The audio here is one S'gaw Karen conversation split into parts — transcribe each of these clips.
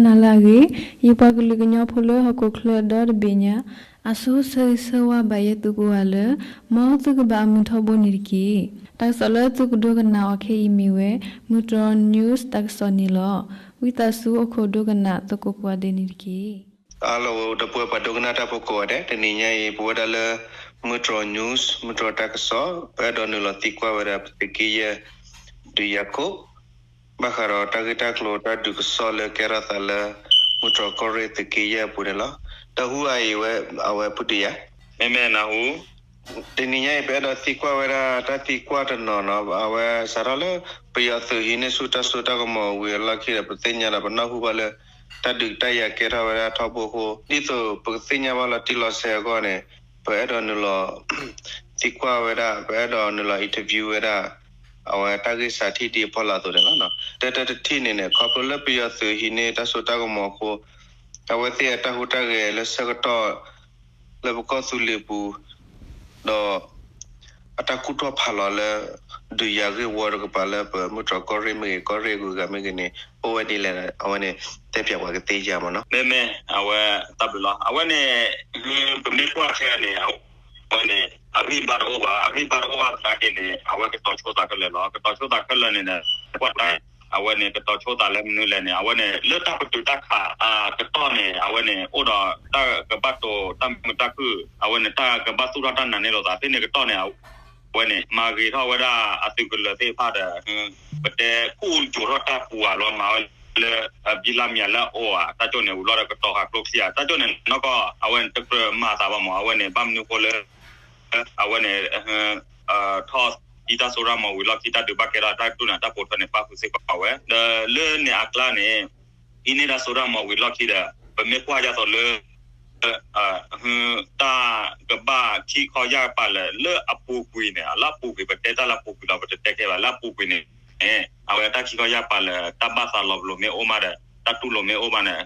နၤလၢအဂ့ၤ, ယပှၤကလုာ်ကညီဖိလၢဟီၣ်ခိၣ်ချၢဒီတဘ့ၣ်ညါ, အဆိဆၢဂ့ၤဆၢဝါဘၣ်ယဲသုကိးဂၤလၢ မ်သုကဘၣ်အမုာ်ထီဘိန့ၣ်တက့ၢ်. တၢ်ကစီၣ်လၢသုကဒိကနၣ်အီၤခဲအံၤမ့ၢ်ဝဲ မုၢ်တြီၢ် news တၢ်ကစီၣ်န့ၣ်လီၤ. ဝံသးစူၤအိၣ်ခိးဒိကနၣ်သကိးကိးဂၤဒဲးန့ၣ်တက့ၢ်. အလီၢ်ဝဲဒီပုၢ်ဝဲၢ်ပှၤဒိကနၣ်တၢ်ဖိကိးဂၤဒဲး, တနံၤညါအံၤ ပဝဲဒၣ်လၢ မုၢ်တြီၢ် news မုၢ်တြီၢ်တၢ်ကစီၣ် ပအဲၣ်ဒိးနုာ်လီၤသံကွၢ်ဝဲဒၣ်ပသုးက့ယဲၢ် ဒုးယၤခိၣ် ဘၣ်ဃးဒီးတၢ်ဂ့ၢ်တၢ်ကျိၤတၢ်ဒုးကစီၣ်လၢကဲထီၣ်သးလၢ မုၢ်တြီၢ်ကီၢ်ရ့ၣ်သုးက့ယဲၢ်အပူၤန့ၣ်လီၤ. တၢ်ဟူအအံၤဝဲ အဝဲဖုတယၤ မ့မ့ၢ်နၢ်ဟူ တနံၤညါအံၤ ပအဲၣ်ဒိးသံကွၢ်ဝဲဒၣ်တၢ်သံကွၢ်တနီၤနီၤ, အဝဲစးထီၣ်လၢ ပယီၤသုးဟံးန့ၢ်ဆူၣ်တၢ်စိတၢ်ကမီၤဝံၤအလီၢ်ခံဒီး ပသ့ၣ်ညါဒီးပနၢ်ဟူဘၣ်လၢ တၢ်ဒုးတၢ်ယၤကဲထီၣ်ဝဲဒၣ်ထီဘိအဃိ ဒ်သိးပကသ့ၣ်ညါဘၣ်လီၤတံၢ်လီၤဆဲးအဂီၢ်န့ၣ် ပအဲၣ်ဒိးနုာ်လီၤ သံကွၢ်ဝဲဒၣ် ပအဲၣ်ဒိးနုာ်လီၤ interview ဝဲဒၣ် အဝဲတၢ်ဂ့ၢ်စးထံၣ်ဒ်အဖီလာ်အသိးန့ၣ်လီၤ. တၢ်တထံၣ်န့ၣ်န့ၣ် ခီဖျိလၢပယီၤသုးဟံးန့ၢ်တၢ်စိတၢ်ကမီၤအဃိ အဝဲသ့ၣ်အတၢ်ဟူးတၢ်ဂဲၤလၢဆၢကတီၢ် လၢပကီၢ်သူလ့ၤပူၤ ဒီး အတၢ်ကူၣ်ထီၣ်ဖးလီၤလၢ ဒုးယၤဂ့ၢ်ဝီတကပၤလၢပမုၢ်တြီၢ်ကီၢ်ရ့ၣ်မ့ၢ်ဂ့ၤ ကီၢ်ရ့ၣ်ဂုၤဂၤမ့ၢ်ဂ့ၤန့ၣ် အိၣ်ဝဲဒ်လဲၣ် အဝဲန့ၣ် တဲပၠးပှၤကသ့ဧါမ့ၢ်နီၤ. မ့မ့ၢ် အဝဲတၢ်ဘျုးလီၤ. အဝဲန့ၣ် ပမ့ၢ်ကွၢ်ခဲအံၤန့ၣ် အဝဲန့ၣ် အဂံၢ်ဘါတအိၣ်ဘၣ်, အဂံၢ်ဘါတအိၣ်ဘၣ်သနာ်က့န့ၣ် အဝဲကတီၤဆိသးခဲလၢာ်လီၤ. ကတီၤဆိသးခဲလၢာ်န့ၣ် ကွၢ်တၢ် အဝဲန့ၣ် ကတီၤဆိသးလၢမနုၤလဲၣ်န့ၣ် အဝဲန့ၣ် လၢတၢ်ပတုာ်တၢ်ခး ကတီၢ်န့ၣ် အဝဲန့ၣ် အိၣ်ဒီးတၢ်ကဘၣ်တိာ်တၢ်မုာ်တၢ်ခုၣ် အဝဲန့ၣ် တၢ်ကဘၣ်သူၣ်ထီၣ်တၢ်နာ်န့ၢ်လိာ်သး ဖဲန့ၣ်ကတီၢ်န့ၣ် အဝဲန့ၣ် မၤဂ့ၤထီၣ်ဝဲဒၣ်အသုးကလၢၤသ့ၣ်တဖၣ်ဒီး ပတဲကူၣ်ယိၤထီၣ်တၢ်ပူၤဧါ လီၤမၤဝဲလၢ ဘံလါမံၤလၢအအိၣ်ဧါ တၢ်ကၠိန့ၣ် ဝံၤလီၤဒီးကတီၤဃာ်ကျိချံဧါ တၢ်ကၠိန့ၣ် နီၢ်ကီၢ် အဝဲန့ၣ် တကြၢးမၤအသးဘၣ်မး အဝဲန့ၣ် ဘၣ်မနုၤအဃိလၢ အဝဲန့ၣ် ထီၣ်ဟံးတၢ်စိတၢ်ကမီၤဝံၤလီၢ်ခံ တၢ်ဒုးဘၣ်ကဲထီၣ် တၢ်ဒိကနၣ်တၢ်ပိာ်ထွဲန့ၣ် ပၣ်ဃုာ်စ့ၢ်ကီးဝဲ ဒီးလၢန့ၣ်အကျါန့ၣ် ဟံးန့ၢ်တၢ်စိတၢ်ကမီၤဝံၤလီၢ်ခံဒီး ပမ့ၢ်ကွၢ်ဒ်သိးလၢ တၢ်ကဘၣ်ခံခီယၢ်ပၤလၢာ် လၢအပူၤကွံာ်န့ၣ် လၢအပူၤကွံာ် ပတဲတၢ်လၢအပူၤကွံာ်လီၤ ပတတဲခဲဘၣ် လၢအပူၤကွံာ်န့ၣ် အဝဲတၢ်ခံခီယၢ်ပၤလၢာ် တၢ်ဘၣ်သးလီၤပလိာ်မ့ၢ်အိၣ်မးဒီး တၢ်တူၢ်လိာ်မ့ၢ်အိၣ်မးန့ၣ်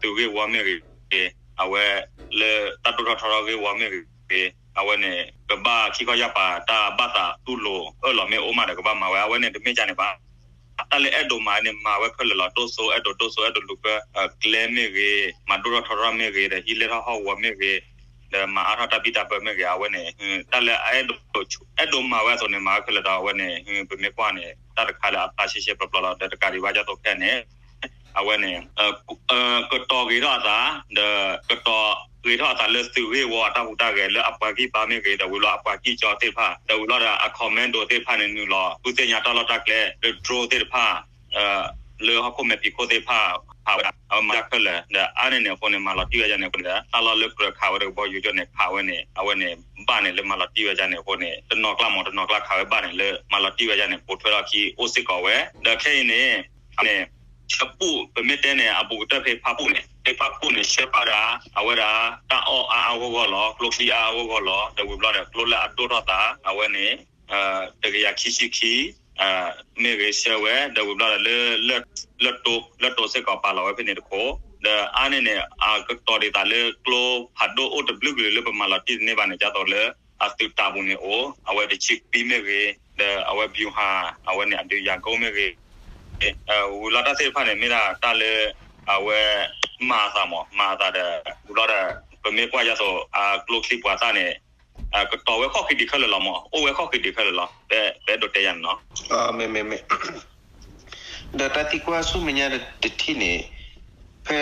သုးဂ့ၢ်ဝီမ့ၢ်ဂ့ၤ အဝဲလၢတၢ်ဒိၣ်ထီၣ်ထီထီၣ်ဂ့ၢ်ဝီမ့ၢ်ဂ့ၤ အဝဲန့ၣ် ကဘၣ်ခံခီယၢ်ပၤ တၢ်ဘၣ်သးတူၢ်လိာ်အၢၣ်လီၤမ့ၢ်အိၣ်မးဒီး ကဘၣ်မၤဝဲ အဝဲန့ၣ်တမ့ၢ်ဒ်န့ၣ်ဘၣ် တၢ်လၢအဲၣ်ဒိးမၤန့ၣ် မၤဝဲခဲလၢာ်လီၤ ဒိၣ်စိအဲၣ်ဒိး ဒိၣ်စိအဲၣ်ဒိး လူၤကွဲ ကျဲမ့ၢ်ဂ့ၤ မၤဒိၣ်ထီၣ်ထီထီၣ်မ့ၢ်ဂ့ၤ ဒီးဟံးလဲၢ်ထီၣ်ဟီၣ်ကဝီၤမ့ၢ်ဂ့ၤ ဒီးမၤအါထီၣ်တၢ်ဘံၣ်တၢ်ဘၢမ့ၢ်ဂ့ၤ အဝဲန့ၣ် တၢ်လၢအအဲၣ်ဒိး အဲၣ်ဒိးမၤဝဲအသိးန့ၣ် မၤဝဲခဲလၢာ်ဒီး အဝဲန့ၣ် ပမ့ၢ်ကွၢ်န့ၣ် တၢ်တခါလၢအဖျါရှဲရှဲပျီပျီလီၤ ဒီးတကးဒံးဘၣ်ဒ်သိးခဲန့ၣ် အဝဲန့ၣ် ကတီၤဂ့ၤထီၣ်အသး ဒီး ကတီၤဂ့ၤထီၣ်အသးလၢသုးဂ့ၢ်ဝီအတၢ်ဟူးတၢ်ဂဲၤလၢအပှၤဂံၢ်ဘါမ့ၢ်ဂ့ၤ ဒီးဝံၤလီၤအပှၤကံၢ်ကၠီသ့ၣ်တဖၣ် ဒီးဝံၤလီၤဒီးအ commando သ့ၣ်တဖၣ်န့ၣ် နုာ်လီၤ ဃုသ့ၣ်ညါတၢ်လီၢ်တၢ်ကျဲ လၢ drone သ့ၣ်တဖၣ် လၢဟီၣ်ခိၣ်မဲာ်ဖံးခိၣ်သ့ၣ်တဖၣ် ဖးဝဲဒၣ် အဝဲမၤတၢ်ခဲလၢာ် ဒီးအါန့ၢ်န့ၣ်အဃိန့ၣ် မၤလီၤတံၢ်ဝဲဒၣ်န့ၣ်အဃိန့ၣ် တၢ်လီၢ်လၢကြၢးခးဝဲဒီးကဘီယူၤကၠိန့ၣ် ခးဝဲန့ၣ် အဝဲန့ၣ် ဘၣ်န့ၣ်လၢမၤလီၤတံၢ်ဝဲဒၣ်န့ၣ်အဃိန့ၣ် တနီၤကျါမး တနီၤကျါခးဝဲဘၣ်န့ၣ် လၢမၤလီၤတံၢ်ဝဲဒၣ်န့ၣ် ပိာ်ထွဲထီၣ်ခံအိၣ်စ့ၢ်ကီးဝဲ ဒီးခဲအံၤန့ၣ် န့ၣ် ဆၢပူၣ် ပမ့ၢ်တဲန့ၣ် အဘူးကတၢၢ်ဖဲဖၣ်ပူၣ်န့ၣ် ဖဲဖၣ်ပူၣ်န့ၣ် ရှဲပာ်ဝဲဒၣ် အဝဲဒၣ် တၢ်အီၣ်အါအါဂီၢ်ဂီၢ်လီၤ ကျိချံအါအါဂီၢ်ဂီၢ်လီၤ ဒီးဝံၤဘျီဒီး ကျိလၢအဒိၣ်ထီၣ်သး အဝဲန့ၣ် တကယၤခံဆံခံ မ့ၢ်ဂ့ၤဆၢဝဲ ဒီးဝံၤဘျီဒီးလၢ လၢတိ လၢတိစ့ၢ်ကီးပာ်လီၤဝဲဖဲန့ၣ်တခိၣ် ဒီးအါန့ၢ်န့ၣ် အကတီၤဒ်သိးလၢကျိဖးဒိၣ်အိၣ်တဘျုးကလုာ်လၢပမၤလီၤတံၢ်တန့ၢ်ဘၣ်န့ၣ် ဒ်သိးလၢ အသုးတၢ်ပူၤန့ၣ်အိၣ် အဝဲတဆံခွံမ့ၢ်ဂ့ၤ ဒီးအဝဲ ဗျူဟာ အဝဲန့ၣ် အဒုးယၤကိမ့ၢ်ဂ့ၤ ဝံၤလီၤတၢ်သ့ၣ်တဖၣ်န့ၣ် မ့ၢ်ဒၣ်တၢ်လၢ အဝဲ မၤအသးမး မၤအသးဒီး ဝံၤဘျီဒီး ပမ့ၢ်ကွၢ်ဒ်သိး အကျိချံပှၤသၣ်န့ၣ် ကတီၤဝဲခီၣ်ခံဒံးခဲလၢာ်လီၤမး အိၣ်ဝဲခီၣ်ခံဒံးခဲလၢာ်လီၤ ပအဲၣ်ဒိးတဲယၤန့ၣ်နီၤ မ့မ့ၢ် ဒီးတၢ်သံကွၢ်ဆူမဲာ်ညါတထံၣ်န့ၣ် ဖဲ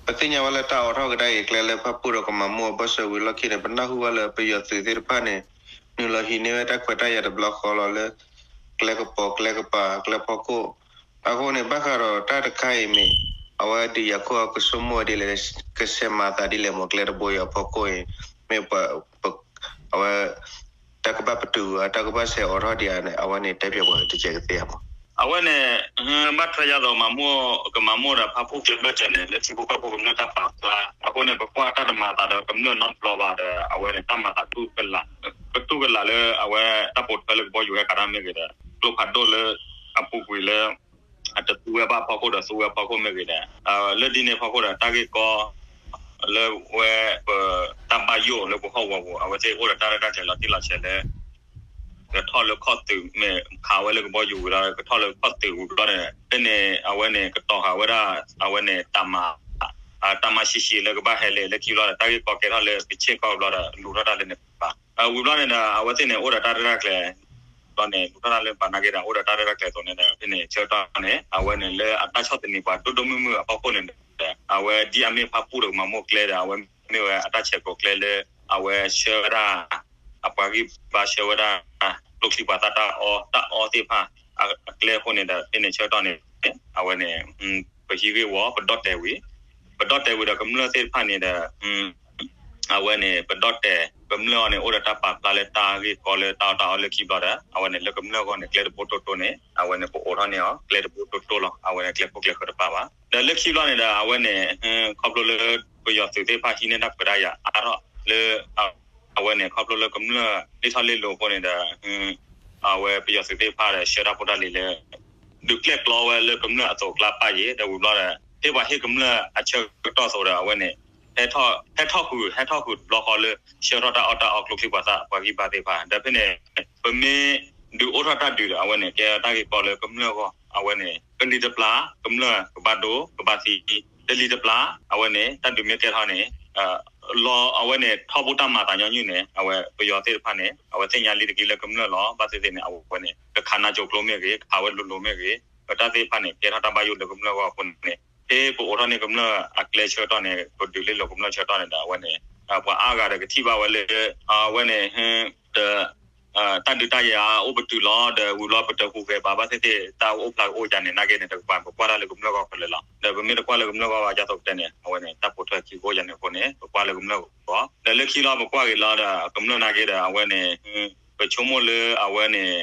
ပသ့ၣ်ညါဝဲလၢတၢ်အိးထီၣ်ကဒါအံၤ ကျဲလၢဖၣ်ပူၣ်ဒီးကမၤမိၢ်အဘၢၣ်စၢၤဝံၤလီၢ်ခံန့ၣ် ပနၢ်ဟူဘၣ်လၢပယီၤသုးသ့ၣ်တဖၣ်န့ၣ် နုာ်လီၤဟံးန့ၢ်ဝဲတၢ်ခွဲးတၢ်ယာ်တဘျီဃီလီၤလၢ ကျဲကပီၤ ကျဲကပၤ ကျဲဖီခိၣ် အဃိန့ၣ် ဘၣ်ဃးဒီးတၢ်တခါအံၤမ့ၢ် အဝဲဒုးယၤခိၣ်အကဆိကမိၣ်ဝဲဒ်လဲၣ် ကဆဲးမၤအသးဒ်လဲၣ်မး ကျဲတဘိအံၤအဖီခိၣ်အံၤ မ့ၢ်ပှၤ အဝဲ တၢ်ကဘၣ်ပတုာ်ဧါ တၢ်ကဘၣ်ဆဲးအိးထီၣ်ဒံးဧါန့ၣ် အဝဲန့ၣ်တဲပၠးပှၤတကဲးကသ့ဧါမး အဝဲန့ၣ် ဘၣ်ထွဲယၤသိးမၤမိၢ် ကမၤမိၢ်ဒီးဖၣ်ပူၣ်ကဘၢၣ်စၢၤန့ၣ် လၢထံဖိကီၢ်ဖိကမျၢၢ်တၢ်ပာ်ဖျါ အဃိန့ၣ် ပကွၢ်တၢ်တမၤအသးဒီးကမျၢၢ်နီတဘျီဘၣ်ဒီး အဝဲန့ၣ် တၢ်မၤသးတူၢ်ကလာ် ကတူၢ်ကလာ်လၢအဝဲတၢ်ပိာ်ထွဲလၢကဘီယူၤဟဲကဒါမ့ၢ်ဂ့ၤဒီး ကျိဖးဒိၣ်လၢ အပူၤကွံာ်လၢ အတသူဝဲဘၣ်ဖီခိၣ်ဒီးသူဝဲဖီခိၣ်မ့ၢ်ဂ့ၤဒီး လၢဒ်န့ၣ်ဖီခိၣ်ဒီးတၢ်ဂ့ၢ်ကီ လၢဝဲပ တၢ်ဘၣ်ယိၣ်လၢပဟီၣ်ကဝီၤပူၤ အဝဲသ့ၣ်အိၣ်ဒီးတၢ်ရဲၣ်တၢ်ကျဲၤလီၤတံၢ်လီၤဆဲးလၢ ကထီၣ်လၢခီၣ်သုး မ့ၢ်ခးဝဲလၢကဘီယူၤဝံၤလီၤ ကထီၣ်လၢခီၣ်သုးဝံၤဘျီန့ၣ် ဖဲန့ၣ် အဝဲန့ၣ် ကတီၤဃာ်ဝဲဒၣ် အဝဲန့ၣ် တၢ်မၤ တၢ်မၤရှံးရှံးလၢကဘၣ်ဟဲလဲၣ် လၢခံဘျီဒီး တၢ်ဂ့ၢ်ကီကဲထီၣ်လၢကဆ့ၣ်ကီၢ်ဘျီဒီး လူၤထီၣ်တၢ်လၢန့ၣ်ဘၣ်. ဝံၤဘျီန့ၣ်ဒီး အဝဲသ့ၣ်န့ၣ် အိၣ်ဒီးတၢ်ရဲၣ်တၢ်ကျဲၤ ဘျီန့ၣ် လူၤထီၣ်တၢ်လၢဘၣ်နာ်က့ဒီး အိၣ်ဒီးတၢ်ရဲၣ်တၢ်ကျဲၤအသိးန့ၣ်ဒီး ဖဲန့ၣ်ဆၢကတီၢ်န့ၣ် အဝဲန့ၣ်လၢအတၢ်ဆီၣ်သနံးပှၤဒိၣ်ဒိၣ်မုၢ်မုၢ်အဖီခိၣ်န့ၣ်ဒီး အဝဲဒ်အမ့ၢ်ဖါပူၣ်ဒီးမၤမိၢ်ကျဲဒီး အဝဲမ့ၢ်ဝဲအတၢ်ဆဲးကျိးကျဲလၢ အဝဲဆှၢဝဲဒၣ် အပှၤဂံၢ်ဘါဆှၢဝဲဒၣ် ကျိချံပှၤသၣ်တၢ်အီ တၢ်အီသ့ၣ်တဖၣ် အကျဲအဃိန့ၣ်ဒီး ဖဲန့ၣ်ဆၢကတီၢ်န့ၣ် အဝဲန့ၣ် ပဟံးဂ့ၢ်ဝီ ပဒီၣ်တဲာ်ဝံၤ ပဒီၣ်တဲာ်ဝံၤဒီးကမျၢၢ်သ့ၣ်တဖၣ်န့ၣ်ဒီး အဝဲန့ၣ် ပဒီၣ်တဲာ် ကမျၢၢ်အီၤန့ၣ် အိၣ်ဒီးတၢ်ပာ်ဖျါလၢတၢ်ဂ့ၢ်ကီလၢတၢ်အီၣ်တၢ်အီလၢခံဘျီဒီး အဝဲန့ၣ်လၢကမျၢၢ်အဂီၢ်န့ၣ် ကျဲတဘိတိၢ်တိၢ်န့ၣ် အဝဲန့ၣ် ပအိးထီၣ်န့ၢ်အီၤ ကျဲတဘိတိၢ်တိၢ်လီၤ. အဝဲန့ၣ်ကျဲခိၣ်ကျဲဃၢၤတပၣ်ဘၣ်. ဒီးလၢခံဘျီန့ၣ်ဒီး အဝဲန့ၣ် ခီဖျိလၢ ပယီၤသုးသ့ၣ်တဖၣ်ဟံးန့ၢ်တၢ်ခွဲးတၢ်ယာ်အါထီၣ်လၢ အဝဲန့ၣ် ခီဖျိလၢကမျၢၢ်လ့ထီၣ်လ့လိၤအဃိန့ၣ်ဒီး အဝဲပယီၤသုးသ့ၣ်တဖၣ်ဒီး ဆှၢတၢ်ဖိတၢ်လံၤလၢ ဒုးကျဲၣ်ကျီဝဲလၢကမျၢၢ်အသိးအကျါပၢ်ယံၤ ဒီးဝံၤဘျီဒီး ဟ့ၣ်ပှၤဟ့ၣ်ကမျၢၢ်အဆၢကတီၢ်အသိးဒီး အဝဲန့ၣ် ဟဲထီၣ်ဃုာ် ဟဲထီၣ်ဃုာ်တဘျီဃီလၢ ဆှၢထီၣ်တၢ်အီၣ်တၢ်အီကျိချံပှၤသၣ်ပှၤဂံၢ်ဘါသ့ၣ်တဖၣ် ဒီးဖဲန့ၣ် ပမ့ၢ်ဒုးအိၣ်ထီၣ်တၢ်ဒုးဒီး အဝဲန့ၣ် ကဲတၢ်ဂ့ၢ်ကီလၢကမျၢၢ်အဂီၢ် အဝဲန့ၣ် ကလံၤတပျၢ် ကမျၢၢ်ကဘၣ်ဒိ ကဘၣ်သံ တလံၤတပျၢ် အဝဲန့ၣ် တၢ်ဒုးမ့ၢ်ကဲထီၣ်န့ၣ် လီၤအဝဲန့ၣ် ထီဘိတၢ်မၤသးညီနုၢ်န့ၣ် အဝဲပယီၤသ့ၣ်တဖၣ်န့ၣ် အဝဲသ့ၣ်ညါလံတက့ၢ်လၢကမျၢၢ်လီၤ. ဘၣ်သ့ၣ်သ့ၣ်န့ၣ် အဝဲန့ၣ် ကခးနါစိၤကျိမ့ၢ်ဂ့ၤ ကခးဝဲလိၤလိၤမ့ၢ်ဂ့ၤ ပတၢ်သ့ၣ်တဖၣ်န့ၣ် ကဲထီၣ်တၢ်ဘၣ်ယိၣ်လၢကမျၢၢ်အဂီၢ်အဃိန့ၣ် ဖဲပအိးထီၣ်န့ၢ်ကမျၢၢ်အကျဲဆၢကတီၢ်န့ၣ် ပဒုးလ့လိာ်ကမျၢၢ်ဆၢကတီၢ်န့ၣ်ဒီး အဝဲန့ၣ် ပှၤအါဂၤဒီးကထံၣ်ဘၣ်ဝဲလၢ အဝဲန့ၣ် တ တၢ်ဒုးတၢ်ယၤအိၣ်ပတုာ်လီၤ ဒီးဝံၤဘျီပတဟူးဂဲၤဘၣ် ဘၣ်သ့ၣ်သ့ၣ် တၢ်အိၣ်ဖျါကအိၣ်ယၤန့ၣ် နာ်က့န့ၣ် တကပၤ ပကွၢ်တၢ်လၢကမျၢၢ်ဂီၢ်ဖဲလဲၣ်လီၤ. ဒီးပမ့ၢ်တကွၢ်လၢကမျၢၢ်ဂီၢ်ဘၣ် ဒ်သိးပတဲန့ၣ် အဝဲန့ၣ် တၢ်ပိာ်ထွဲခံကအိၣ်ယၤန့ၣ်အဃိန့ၣ် ပကွၢ်လၢကမျၢၢ်ဂီၢ် ဒီးလၢခံလီၤ ပကွၢ်က့ၤလီၤဒီး ကမျၢၢ်နာ်က့ဒီး အဝဲန့ၣ် ပဆိကမိၣ်လၢအဝဲန့ၣ်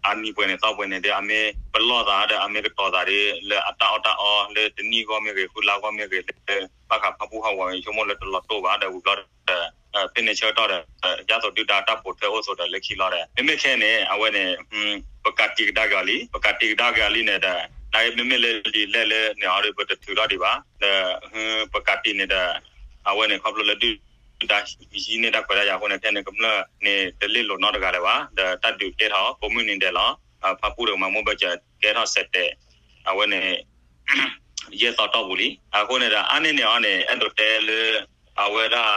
အနံၤပှဲၤန့ၣ်သီပှဲၤန့ၣ်ဒီး အမ့ၢ်ပလီၢ်သးဒီး အမ့ၢ်ကတီၤသးဒီး လၢအတၢ်အီၣ်တၢ်အီ လၢတနံၣ်ဂီၢ်မ့ၢ်ဂ့ၤ ဃုလါဂီၢ်မ့ၢ်ဂ့ၤ လၢဘၣ်ဃးဖၣ်ပူၣ်ဟးဂီၤ ဆိကမိၣ်လၢတလီၤတိၢ်ဘၣ် ဒီးဝံၤဘျီဒီး ဖဲန့ၣ်ဆၢကတီၢ်ဒီး ဒ်သိးဒုၣ်ဒါတၢ်ပိာ်ထွဲအိၣ်အသိးဒီး လၢခံလီၤဒီး မ့မ့ၢ်ခဲအံၤန့ၣ် အဝဲန့ၣ် ပကးတံာ်ကဒါက့ၤအီၤလံ ပကးတံာ်ကဒါက့ၤအီၤလံန့ၣ်ဒီး နာ်က့မ့မ့ၢ်လၢလံာ်လဲၢ်လၢန့ၣ်အီၤဒီး ပတထုးထီၣ်ဒံးဘၣ် ဒီး ပကးတံာ်န့ၣ်ဒီး အဝဲန့ၣ် ခီဖျိလၢဒုၣ်ဒါဟံးန့ၢ်တၢ်ခွဲးတၢ်ယာ်အဃိန့ၣ် ခဲန့ၣ်ကမျၢၢ်န့ၣ် တလ့လိာ်နီတဂၤလၢၤဘၣ် ဒီးတၢ်ဒုးကဲထီၣ် ကိးမုၢ်နံၤဒဲးလီၤ. ဖၣ်ပူၣ်ဒီးမၤမိၢ်ဘၢၣ်စၢၤကဲထီၣ်စဲးတဲာ် အဝဲန့ၣ် ယဲၢ်သီတီၢ်ပူၤလံ. အဃိန့ၣ်ဒီး အါန့ၢ်န့ၣ်အီၤန့ၣ် အဲၣ်ဒိးတဲလၢ အဝဲဒၣ်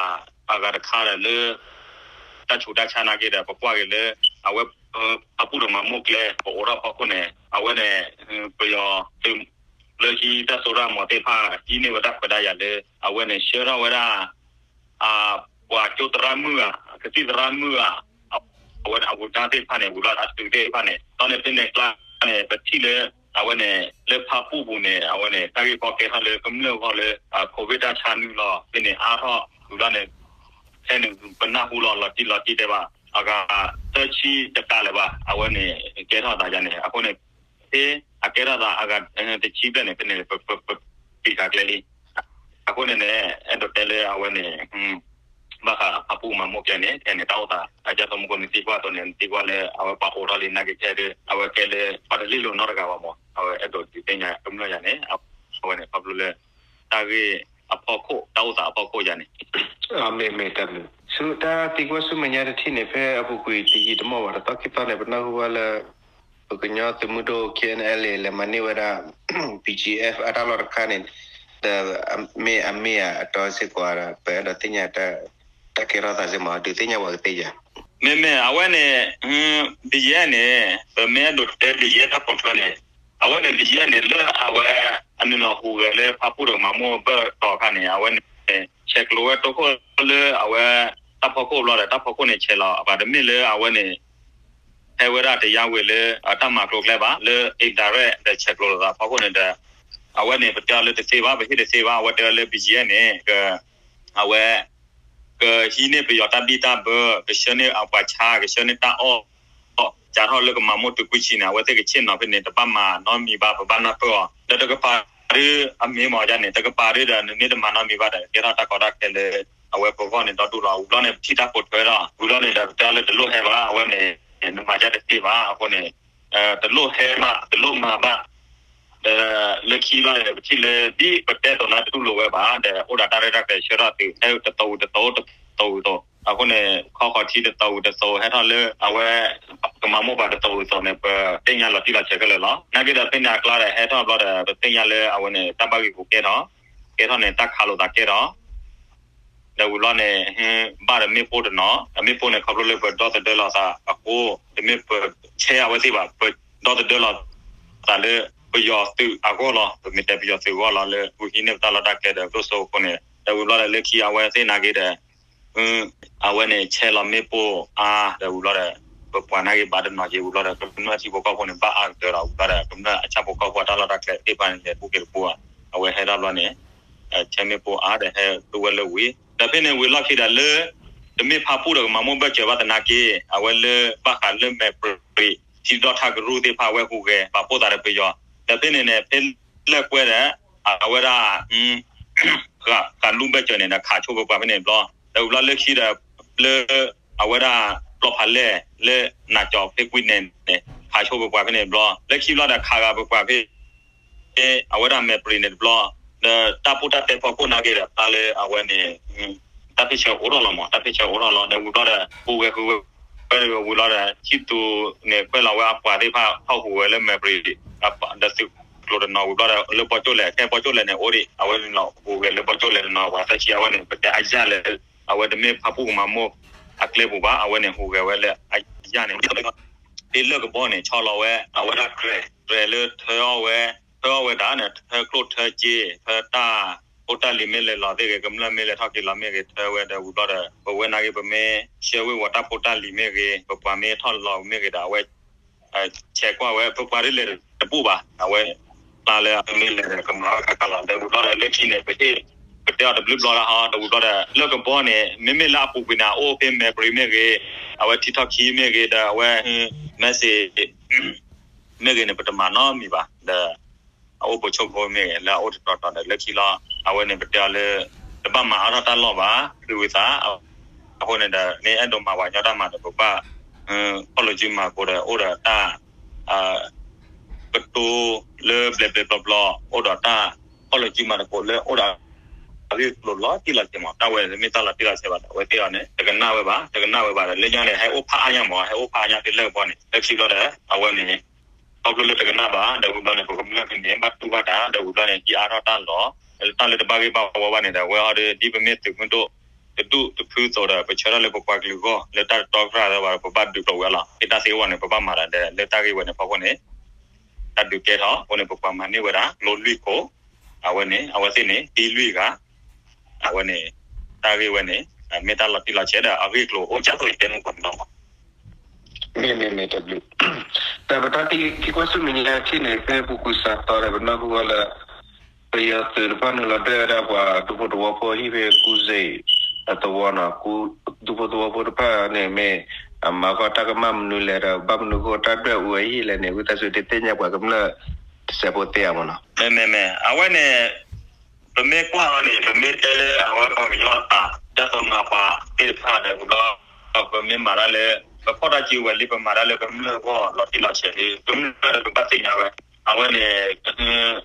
အဂၤတခါဒီးလၢ တၢ်ဆူးတၢ်ဆါနာ်က့ဒီး ပကွၢ်က့ၤလၢ အဝဲ ဖၣ်ပူၣ်ဒီးမၤမိၢ်ကျဲ ပအိးထီၣ်ဖီခိၣ်န့ၣ် အဝဲန့ၣ် ပယီၤသုး လၢဟံးတၢ်စိတၢ်ကမီၤသ့ၣ်တဖၣ် ဟံးန့ၢ်ဝဲတၢ်ခွဲးတၢ်ယာ်လၢ အဝဲန့ၣ် ဆှၢထီၣ်ဝဲဒၣ် ပှၤကၠိသရၣ်မုၣ်ဧါ ကသံၣ်သရၣ်မုၣ်ဧါ အဝဲန့ၣ်အဝံၤတၢ်သ့ၣ်တဖၣ်န့ၣ် ဝံၤလီၤအသုးသ့ၣ်တဖၣ်န့ၣ် ဒီးန့ၣ်ဖဲန့ၣ်ကျါန့ၣ် ပထံၣ်လၢ အဝဲန့ၣ် လၢဖၣ်ပူၣ်ပူၤန့ၣ် အဝဲန့ၣ် တၢ်ဂ့ၢ်ကီကဲထီၣ်လၢကမျၢၢ်အဂီၢ်လၢ COVID တၢ်ဆါနုာ်လီၤ ဖဲန့ၣ်အါထီၣ် ဝံၤလီၤန့ၣ် ဖဲန့ၣ် ပနၢ်ဟူလီၤလီၤတံၢ်လီၤတံၢ်တဲဘၣ် အဂၤ သၢဆံတကးလၢၤဘၣ် အဝဲန့ၣ် ကဲထီၣ်သးယါန့ၣ် အဃိန့ၣ် ဖဲအကဲထီၣ်သးအဂၤ တဆံဘျဲၣ်န့ၣ် ဖဲန့ၣ် ပ ပ ပ ပံးဃာ်ကျဲလံ အဃိန့ၣ်န့ၣ် အဲၣ်ဒိးတဲလၢအဝဲန့ၣ် ဘၣ်ဃးဖၣ်ပူၣ်မၤမိၢ်ကျဲန့ၣ် ခဲန့ၣ် တၢ်အိၣ်သး အကၢ်သိးမူခိၣ်န့ၣ် သံကွၢ်အသိးန့ၣ် သံကွၢ်လၢအဝဲပှၤအိးထီၣ်လံနာ်က့ခဲဒီး အဝဲကဲလၢ ပှၤတလ့လိာ်နီတဂၤဘၣ်မး အဝဲအဲၣ်ဒိးဒုးသ့ၣ်ညါကမျၢၢ်ယါန့ၣ် အဝဲန့ၣ် ခီဖျိလၢ တၢ်ဂ့ၢ်အဖီခိၣ် တၢ်အိၣ်သးအဖီခိၣ်ယါန့ၣ် မ့ၢ်မ့ၢ်တၢ်ဘျုး ဆူတၢ်သံကွၢ်ဆူမဲာ်ညါတထံၣ်န့ၣ် ဖဲအပူၤကွံာ်တယံာ်တမီၢ်ဘၣ် တသီခံသီန့ၣ် ပနၢ်ဟူဘၣ်လၢ ပကညီသုးမုၢ်ဒိၣ် K N L A လဲၤမၤန့ၢ်ဝဲဒၣ် B G F အတၢ်လီၢ်တခါန့ၣ် ဒီးမ့ၢ်အမ့ၢ်ဧါ အတီစ့ၢ်ကီးဒီး ပအဲၣ်ဒိးသ့ၣ်ညါ တၢ်ကဲထီၣ်သးစ့ၢ်မး ဒုးသ့ၣ်ညါပှၤကသ့ယါ မ့မ့ၢ်အဝဲန့ၣ် ဘယဲၢ်န့ၣ် ပမ့ၢ်အဲၣ်ဒိးတဲဘယဲၢ်တၢ်ပိာ်ထွဲန့ၣ် အဝဲန့ၣ် ဘယဲၢ်န့ၣ် လၢအဝဲ အနုာ်လီၤဟူးဂဲၤလၢဖၣ်ပူၣ်ဒီးမၤမိၢ်ဘၢၣ်တီၤအခါန့ၣ် အဝဲန့ၣ် ဆဲးကျိးဝဲတိခိၣ်လၢအဝဲ တၢ်ဖီခိၣ်ဘျီဒီး တၢ်ဖီခိၣ်န့ၣ်ဆဲးလီၤ အပှၤတမ့ၢ်လၢအဝဲန့ၣ် ဟဲဝဲဒၣ်တယါဝ့ၤလၢ တၢ်မၤကျိၤကျဲဘၣ် လၢ indirect ဒီးဆဲးကျိးလိာ်သးဖီခိၣ်န့ၣ်ဒီး အဝဲန့ၣ် ပတဲအီၤလၢတသ့ဘၣ် ပဟ့ၣ်တသ့ဘၣ် အဝဲတဲအီၤလၢ ဘယဲၢ်န့ၣ် က အဝဲ ကဟံးန့ၢ်ပယီၤတၢ်ဘံၣ်တၢ်ဘၢ ကဆှၢန့ၢ်အပှၤဆါ ကဆှၢန့ၢ်တၢ်အီၣ် စးထီၣ်လၢကမၤမိၢ်တုၤကွံာ်ဆံးန့ၣ် အဝဲသ့ၣ်ကဆ့ၣ်နီၤဖဲန့ၣ် တဘၣ်မၤနီတမံၤဘၣ် ပဘၣ်နၢ်ပၢၢ်အီၤ ဒီးတကပၤဒုးအမ့ၢ်မၤဒ်န့ၣ် တကပၤဒုးဒီး နမ့ၢ်တမၤနီတမံၤဘၣ်ဒီး ကဲထီၣ်တၢ်ကီတၢ်ခဲလၢ အဝဲပဂီၢ်န့ၣ်ဒီဒူၣ်လီၤ ဝံၤဘျီန့ၣ် ပထံၣ်တၢ်ပိာ်ထွဲဒီး ဝံၤဘျီန့ၣ်ဒီး ပတဲအီၤလၢတလိၣ်ဟဲဘၣ် အဝဲန့ၣ် နမၤဒ်တသ့ဘၣ် အဃိန့ၣ် တလိၣ်ဟဲဘၣ် တလိၣ်မၤဘၣ် ဒီးလၢခံလီၤန့ၣ် ပထံၣ်လၢ ဒ်ပတဲသိးလၢတတူၢ်လိာ်ဝဲဘၣ် ဒီးအိၣ်ဒီးတၢ်ရဲၣ်တၢ်ကျဲၤဆှၢထီၣ်သုး ဟဲတသီဝံၤတသီ တသီဝံၤတသီ အဃိန့ၣ် ခီဃီၤထံတသိးဝံၤတသိး ဟဲထီၣ်လၢအဝဲ ကမၤမိၢ်ပှၢ်တသိးဝံၤတသိးန့ၣ် ပသ့ၣ်ညါလီၤတံၢ်လီၤဆဲးခဲလၢာ်လီၤ. နာ်က့ဒီးဖဲန့ၣ်အကျါဒီး ဟဲထီၣ်ဘျီဒီး ပသ့ၣ်ညါလၢအဝဲန့ၣ် တၢ်ဘၣ်ဂ့ၢ်ကီကဲထီၣ်, ကဲထီၣ်န့ၣ် တၢ်ခးလိာ်သးကဲထီၣ် ဒီးဝံၤဘျီန့ၣ် ဘၣ်ဒီးမ့ၣ်ပိၢ်တနီၤ, အမ့ၣ်ပိၢ်န့ၣ် ခီဖျိလၢပဒီသဒၢလီၤသးအဃိ, တမ့ၢ်ပဆဲးအဝဲသ့ၣ်ဘၣ်, ပဒီသဒၢလီၤသးလၢ ပယီၤသုးအဂီၢ်လီၤ, ပမ့ၢ်တဲပယီၤသုးအဂီၢ်လီၤ လၢပဟံးန့ၢ်ပတၢ်လီၢ်တၢ်ကျဲဒီး ကျိၣ်စ့အဃိန့ၣ် ဒီးဝံၤဘျီဒီးလၢခံအဝဲသ့ၣ်နာ်က့ဒီး အဝဲန့ၣ်ဆဲးလီၤမ့ၣ်ပိၢ်အါ ဒီးဝံၤဘျီဒီး ပပှၤနာ်က့ဘၣ်တနီၤက့ၤ ဝံၤဘျီဒီး ကမျၢၢ်ထံဖိကီၢ်ဖိန့ၣ် ဘၣ်အါကတၢၢ်ဒီး ဝံၤဘျီဒီး ကမျၢၢ်အဆၣ်ဖိကီၢ်ဖိအတၢ်လီၢ်တၢ်ကျဲသ့ၣ်တဖၣ်န့ၣ် လဲၤပူၤက့ၤတပူၤဘၣ်, အဝဲဟဲဒၣ်ဘျီန့ၣ် ဆဲးမ့ၣ်ပိၢ်အါဒီးဟဲဒိဝဲလၢဝံၤ ဒီးဖဲန့ၣ်ဝံၤလီၢ်ခံဒီးလၢ တမ့ၢ်ဖါပူၣ်ဒီးကမၤမိၢ်ဘၢၣ်စၢၤဘၣ်သနာ်က့ အဝဲလၢဘၣ်ဃးလၢမဲာ်ပြံၤ ထံဒီၣ်ထၢကရူၢ်သ့ၣ်တဖၣ် အဝဲဟူးဂဲၤ ပာ်ဖှိၣ်သးဒီးပယီၤ, ဒီးဖဲန့ၣ်န့ၣ် ဖဲလၢကွဲဒီး အဝဲဒၣ် ဃးလူၢ်ဘၢၣ်စၢၤန့ၣ်ဒီး ခးဆိပပှၤဖဲန့ၣ်တဘျီ, ဒီးဝံၤဘျီလၢခံဒီး လၢ အဝဲဒၣ် ပျီဖးလဲၢ် လၢနးကၠီၤဖဲကွံန့ၣ်န့ၣ် ခးဆိပပှၤဖဲန့ၣ်တဘျီ, လၢခံဘျီဒီး ခးဂၤပပှၤဖဲ အဝဲဒၣ်မဲာ်ပြံၤန့ၣ်တဘျီ, ဒီးတၢ်ပိၢ်တၢ်တဲဖီခိၣ်နာ်က့ဒီး ဖျါလၢအဝဲန့ၣ် တၢ်ဖ့ၣ်ဆၢအိၣ်ထီၣ်လီၤမး, တၢ်ဖ့ၣ်ဆၢအိၣ်ထီၣ်လီၤ ဒီးဝံၤဘျီဒီး ဟူးဂဲၤဃုာ်ဝဲ ဝံၤဘျီဒီး ထံၣ်သူန့ၣ် ကွဲးလီၤဝဲအပှၤသ့ၣ်တဖၣ် ထီၣ်ဟူးဂဲၤလၢမဲာ်ပြံၤ ဒီးသုးကျိၤတနီၤ ဝံၤဘျီဒီး လၢဘီကၠိၣ်လဲၣ် ခဲဘီကၠိၣ်လဲၣ်န့ၣ် အိၣ်ဒံး အဝဲန့ၣ်လီၤ ဟူးဂဲၤလၢဘီကၠိၣ်လဲၣ်တနီၤ ပှၤသၢဆံ အဝဲန့ၣ် ပတဲအယၢ်လၢ အဝဲတမ့ၢ်ဖါပူၣ်ကမၤမိၢ်အကျဲပူၤဘၣ်, အဝဲန့ၣ် ဟူးဂဲၤဝဲလၢအယၢ်န့ၣ် ဖဲလၢၢ်ကဘီန့ၣ် ဆီလီၤဝဲ အဝဲဒၣ်ကြဲး ကြဲးလၢထၢအီၣ်ဝဲ ထၢအီၣ်ဝဲဒၣ်န့ၣ် ထၢကျိၣ်ထၢစ့ ထၢတၢ်ဖိတၢ်လံၤမ့ၢ်လဲၤလီၤသ့ၣ်ဂ့ၤ ကမျၢၢ်မ့ၢ်လဲၤထီၣ်က့ၤလီၤမ့ၢ်ဂ့ၤ ထၢဝဲဒီးဝံၤဘျီဒီး ပဝဲနာ်က့ ပမ့ၢ်ဆှၢဝ့ၤဝီၤတၢ်ဖိတၢ်လံၤမ့ၢ်ဂ့ၤ ပပှၤမ့ၢ်ထီၣ်လီၤမ့ၢ်ဂ့ၤဒီး အဝဲ ဆဲးကွၢ်ဝဲ ပပှၤဒ်လဲၣ်တဘူၣ်ဘၣ် အဝဲ ဖျါလၢအမ့ၢ်လဲၤဒီးကမၤအီၣ်ခးခးလီၤ ဒီးဝံၤဘျီဒီး လၢခံန့ၣ် ပဟ့ၣ် ပတဲအီၤတဘျုးဘျီလၢဟီ ဒီးဝံၤဘျီဒီး လၢၢ်ကဘီန့ၣ် မ့မ့ၢ်လၢအပူၤကွံာ်န့ၣ် အအိၣ်ဖဲမဲာ်ပြံၤမ့ၢ်ဂ့ၤ အဝဲထံထီၣ်ခံမ့ၢ်ဂ့ၤ ဒီးအဝဲ message မ့ၢ်ဂ့ၤန့ၣ် ပတမၤနီတမံၤဘၣ် ဒီး အအိၣ်ပိာ်ဆိဖိမ့ၢ်ဂ့ၤ လၢအအိၣ်တတီၤတီၤဒီး လၢခံလီၤ အဝဲန့ၣ် ပတဲအီၤလၢ တဘၣ်မၤအါထီၣ်တၢ်လီၢ်ဘၣ် ဃုဝံသး အဃိန့ၣ်ဒီး မ့ၢ်အဲၣ်ဒိးမၤပှၤကညီတၢ်မၤဒီး ပဘၣ် ခီၣ်လိာ်စုမၤကိးဒီး အိၣ်ဒီးတၢ် ကတိၤလၢဘျဲးဘျဲးဘျီဘျီ အိၣ်ဒီးတၢ် ခီၣ်လိာ်စုမၤသကိးလၢအိၣ်ဒီး အဂ့ၢ်ကျိၤလီၤတံၢ်လီၤဆဲးမး တၢ်ဝဲမ့ၢ်တၢ်လီၤတံၢ်လီၤဆဲးဘၣ်ဒီး အဝဲသ့ၣ်အီၤန့ၣ် တကနၣ်ဝဲဘၣ် တကနၣ်ဝဲဘၣ်ဒီး လၢညါန့ၣ် ဟဲအိၣ်ဖးအါညါမး ဟဲအိၣ်ဖးအါညါဖဲလၢၢ်ကဘီန့ၣ် လၢခံဘျီဒီး အဝဲန့ၣ် ခီဖျိလၢတကနၣ်ဘၣ် ဒီးဝံၤဘျီန့ၣ် ပကမျၢၢ်ဖဲန့ၣ် ဘၣ်တူၢ်ဘၣ်တၢ် ဒီးဝံၤဘျီန့ၣ် ဟံးအါထီၣ်တၢ်လီၢ် လၢတၢ်လၢတဘၣ်ဂ့ၢ်ဘၣ်ဝီဘၣ်န့ၣ်ဒီး အဝဲဟီဒီး ဒ်ပမ့ၢ်သုးမုၢ်ဒိၣ် တဒူၣ်တဖုသိးဒီး ပဆၢထၢၣ်လၢပပှၤကလုာ်အဂီၢ် လၢတၢ်တတီကြၢ်ဒီးဘၣ်ဒီး ပဘၣ်ဒုးကျိၤဝဲလီၤ ဟ့ၣ်တၢ်သ့အဂီၢ်န့ၣ် ပဘၣ်မၤဒီး လၢတၢ်ဂ့ၢ်ဝဲန့ၣ်ဖီခိၣ်န့ၣ် တၢ်ဒုးကဲထီၣ်အဃိန့ၣ် ပပှၤမၤန့ၢ်ဝဲဒၣ် ကျိလွံၢ်ခိၣ် အဝဲန့ၣ် အဝဲသ့ၣ်န့ၣ် သံလွံၢ်ဂၤ အဝဲန့ၣ် တၢ်ဂ့ၢ်ဝဲန့ၣ် မ့ၢ်တၢ်လီၤတံၢ်လီၤဆဲးဒီး အဂ့ၢ်ကျိၤအိၣ်ကသိးယတဲမူကီးနီၤ မ့မ့ၢ်မ့ၢ်တဘျုး တၢ်ပတၢ်ထံၣ်က့ၤကွၢ်ဆူမဲာ်ညါထံၣ်န့ၣ် ဖဲပူၤကွံာ်စးသီဒီး ပနၢ်ဟူဝဲလၢ ပယီၤသုးတဖၣ်နုာ်လီၤဒွဲၣ်ဝဲဒၣ်ပှၤဒူဖိသဝီဖိဟံၣ်ဖဲကူစ့ၣ်အသဝီနီၤ ဒူဖိသဝီဖိတဖၣ်န့ၣ်မ့ၢ် အမၤဃီတၢ်ကမၣ်မနုၤလဲၣ်ဒီး ဘၣ်မနုၤဃိတၢ်ဒွဲၣ်အူဝဲဟံၣ်လဲၣ်န့ၣ် ဝံသးစူၤတသ့ၣ်ညါပှၤကမျၢၢ်တစဲးဖိသ့ဧါမးနီၤ မ့မ့ၢ်မ့ၢ် အဝဲန့ၣ် ပမ့ၢ်ကွၢ်အီၤန့ၣ် ပမ့ၢ်တဲလၢအဝဲပှၤကညီအတၢ် တၢ်ကမၤပှၤသ့ၣ်တဖၣ်ဒီး ပမ့ၢ်မၤတၢ်လၢ ပဖီၣ်တၢ်စုဝဲလံ ပမၤတၢ်လၢကမျၢၢ်အဂီၢ်လီၤတံၢ်လီၤဆဲးလံ ကမျၢၢ်ဒီးပဘၣ်သ့ၣ်ညါဝဲ အဝဲန့ၣ်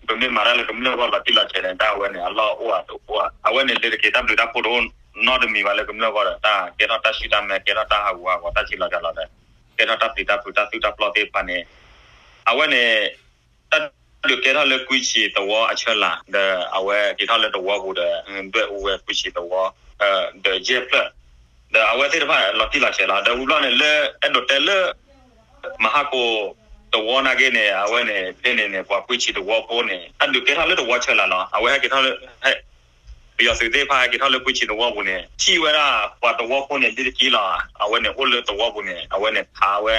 ပမ့ၢ်မၤတၢ်လၢကမျၢၢ်အဂီၢ်လီၤတံၢ်လီၤဆဲးန့ၣ် တၢ်အဝဲန့ၣ် အလီၢ်အိၣ်ဧါတအိၣ်ဧါ အဝဲန့ၣ် လၢတက့ၤတၢ်ဘျုးတၢ်ဖှိၣ်တအိၣ်နီတမံၤဘၣ်လၢကမျၢၢ်အဂီၢ်ဒီး တၢ်ကဲထီၣ်တၢ်ဆူၣ်တၢ်မဲာ် ကဲထီၣ်တၢ်ဟးဂူာ်ဟးဂီၤ တၢ်ဆံးလီၤစှၤလီၤဒီး ကဲထီၣ်တၢ်ပျံၤတၢ်ဖုးတၢ်သူၣ်တၢ်ပျီၢ်သ့ၣ်တဖၣ်န့ၣ် အဝဲန့ၣ် တၢ်ဒုးကဲထီၣ်လၢကွံဆံးသဝီအဆၢလၢ် ဒီးအဝဲက့ၤထီၣ်လၢသဝီပူၤဒီး ဒွဲၣ်အူဝဲကွံဆံးသဝီ ဒီးယဲၢ်ဖျၢၣ် ဒီးအဝဲသ့ၣ်တဖၣ်လီၤတံၢ်လီၤဆဲးလီၤ ဒီးဝံၤဘျီန့ၣ်လၢအဲၣ်ဒိးတဲလၢ မဟါကိၣ်သဝီနာ်က့န့ၣ် အဝဲန့ၣ် ဖဲန့ၣ်န့ၣ် ပှၤကွံဆံးသဝီဖိန့ၣ် တၢ်ဒုးကဲထီၣ်လၢသဝီဆၢလၢ်လီၤ အဝဲဟဲက့ၤထီၣ်လၢ ပယီၤသုးသ့ၣ်တဖၣ်ဟဲက့ၤထီၣ်လၢကွံဆံးသဝီပူၤန့ၣ် ထံၣ်ဝဲဒၣ်ပှၤသဝီဖိန့ၣ် လံတက့ၢ်လီၤ အဝဲန့ၣ် အိၣ်လၢသဝီပူၤန့ၣ် အဝဲန့ၣ်ခးဝဲ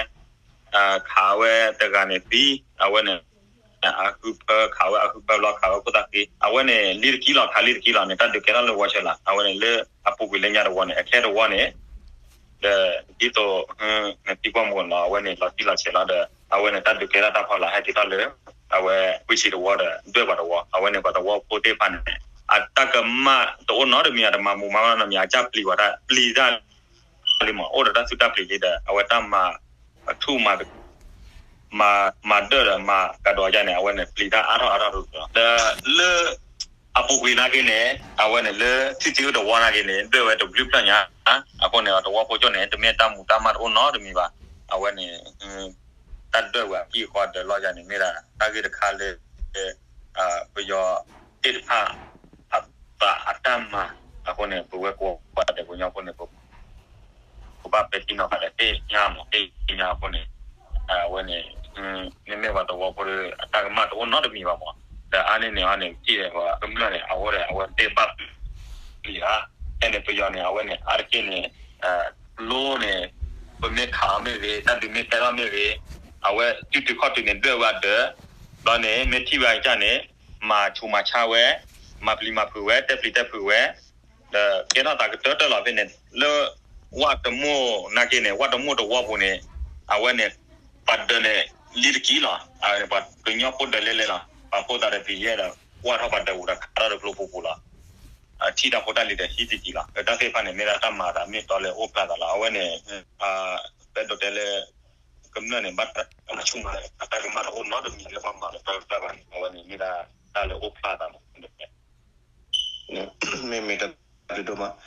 ခးဝဲတဂၤန့ၣ်သံ အဝဲန့ၣ် အဃုဖၢ ခးဝဲအဃုဖၢဘျီ ခးဝဲခိၣ်သၣ်ဃံ အဝဲန့ၣ် လံတက့ၢ်လီၤ ခးလံတက့ၢ်လီၤန့ၣ် တၢ်ဒုးကဲထီၣ်လၢသဝီဆၢလၢ် အဝဲန့ၣ်လၢအပူၤကွံာ်လၢညါသဝီန့ၣ် အခဲသဝီန့ၣ် ဒီးဒ်သိး နသံကွၢ်မူလီၤ အဝဲန့ၣ် လီၤတံၢ်လီၤဆဲးလီၤဒီး အဝဲန့ၣ် တၢ်ဒုးကဲထီၣ်တၢ်ဖီလာ် ဟဲက့ၤထီၣ်လၢ အဝဲကွံဆံးသဝီဒီး ဒွဲၣ်ပှၤသဝီ အဝဲန့ၣ် ပှၤသဝီဖိသ့ၣ်တဖၣ်န့ၣ် အတၢ်ကမၣ်တအိၣ်နီတမံၤ အတမၤမူးမၤဘၣ်နီတမံၤ အတၢ်ပျံၤဝဲဒၣ် ပျံၤတၢ်လံမး အိၣ်ဒီးတၢ်သူတၢ်ပျံၤလံဒီး အဝဲတၢ်မၤ အထူၣ်မၤ မၤဒၢၣ်ဒီးမၤကဒီးယါန့ၣ် အဝဲန့ၣ် ပျံၤတၢ်အါထီၣ်အါထီၣ်တလီၤ ဒီးလၢ အပူၤကွံာ်နာ်က့န့ၣ် အဝဲန့ၣ်လၢထံသံအိၣ်တဝီနာ်က့န့ၣ် ဒွဲၣ်ဝဲတဘျုးဖျၢၣ်ညါ, အဃိန့ၣ် တဝီဖိကၠိန့ၣ် တမ့ၢ်တၢ်မူၤတၢ်မၢ်တအိၣ်နီတမံၤဘၣ်. အဝဲန့ၣ် တၢ်ဒွဲၣ်ဝဲအကံၢ်အဃီဒီးလီၢ်ယၤန့ၣ် မ့ၢ်ဒၣ်တၢ်ဂ့ၢ်တခါလၢ ပယီၤသ့ၣ်တဖၣ် အသးအတၢ်မၤအဃိန့ၣ် ပဝဲကိးဂၤဒဲးပှၤကညီဖိန့ၣ် ပဘၣ်ပဲာ်ထံနီၤဖးဒီးသ့ၣ်ညါမး သ့ၣ်ညါအဃိန့ၣ် အဝဲန့ၣ် မ့မ့ၢ်ပှၤသဝီဖိဒီး အတၢ်ကမၣ်တအိၣ်နီတမံၤဘၣ်မး. ဒီးအါန့ၢ်န့ၣ်အီၤန့ၣ် ပထံၣ်ဒီးပှၤကမျၢၢ်န့ၣ် အဝဲဒီး အဝဲသ့ၣ်ဘၣ်ပျံၤဧါ. ဖဲန့ၣ်ပယီၤန့ၣ် အဝဲန့ၣ် အါတက့ၢ်န့ၣ် လိန့ၣ် ပမ့ၢ်ခးအီၤမ့ၢ်ဂ့ၤ တၢ်ဒုးမ့ၢ်ကဲထီၣ်မ့ၢ်ဂ့ၤ အဝဲတုၤတုၤခီၣ်တုၤန့ၣ် ဒွဲၣ်ဝဲအဒၢး ဒီးန့ၣ် မ့ၢ်ထံၣ်ဝဲအကစၢ်န့ၣ် မၤဆူးမၤဆါဝဲ မၤပျံၤမၤဖုးဝဲ တဲပျံၤတဲဖုးဝဲ ဒီးကဲထီၣ်သးကတၢၢ်တၢၢ်လီၤ. ဖဲန့ၣ် လၢဝၣ်တမိၢ်နာ်က့န့ၣ် ဝၣ်တမိၢ်တဝီပူၤန့ၣ် အဝဲန့ၣ် ပှၤဒၢးန့ၣ် လံတကံၢ်လီၤ. ပှၤကညီဖိဒၢးလဲၤလဲၤလီၤ. ပှၤဖိသးဒီးပံၤယဲၢ်ဒီး ကွၢ်ထီၣ်ပှၤဒၢးပူၤဒီးခးထီၣ်တကျိဖိပူၤလီၤ. ထံၣ်တၢ်ဖိတၢ်လံၤဒီးဟံးတကံၢ်လီၤ. တၢ်သ့ၣ်တဖၣ်န့ၣ် မ့ၢ်ဒၣ်တၢ်မၤသးမ့ၢ်တီလၢအိၣ်ဖျါသးလီၤ. အဝဲန့ၣ် ပအဲၣ်ဒိးတဲလၢ ကမျၢၢ်န့ၣ် ဘၣ်တၢ်ဆူၣ်မၤအတၢ်ကမၣ်တအိၣ်နီတမံၤလၢပှၤမၤလၢတၢ်တဖၣ်ဘၣ်န့ၣ် အဝဲန့၁ၣ်မ့ၢ်ဒၣ်တၢ်လၢအိၣ်ဖျါသးလီၤ. မ့မ့ၢ်တၢ်ဒိၣ်ဒိၣ်မး ဒီ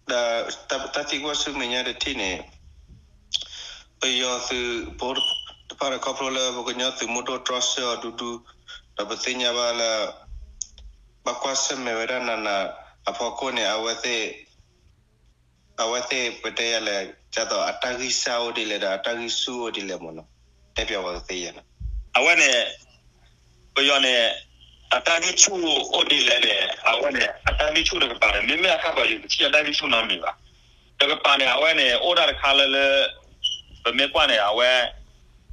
းတၢ်သံကွၢ်ဆူမဲာ်ညါတထံၣ်န့ၣ် ပယီၤသုးဖိတဖၣ်ဒီးခီဖျိလၢပကညီသုးမုၢ်ဒိၣ်တြီဆၢအီၤဒူဒူ ဒီးပသ့ၣ်ညါဘၣ်လၢ ဘၣ်ကွၢ်ဆၢၣ်မဲာ်ဝဲဒၣ်နးနးအဖီခိၣ်န့ၣ် အဝဲသ့ၣ် အဝဲသ့ၣ်ပတဲယၤလဲၣ် ဒ်သိးအတၢ်ဂံၢ်စၢ်အိၣ်ဒ်လဲၣ်ဒီးအတၢ်ဂံၢ်ဆူၣ်အိၣ်ဒ်လဲၣ်မးနီၤ တဲပျးဝဲကသ့ယဲၢ်နီၤ. အဝဲန့ၣ် ပယီၤန့ၣ် အတၢ်ဂံၢ်ဆူၣ်အိၣ်ဒ်လဲၣ်န့ၣ် အဝဲန့ၣ် အတၢ်ဂံၢ်ဆူၣ်တကပၤန့ၣ် မ့မ့ၢ်အခါပယီၤတထံၣ်အတၢ်ဂံၢ်ဆူၣ်နီတမံၤဘၣ်. တကပၤန့ၣ် အဝဲန့ၣ် အိၣ်ဒၣ်တခါလၢလၢ ပမ့ၢ်ကွၢ်န့ၣ် အဝဲ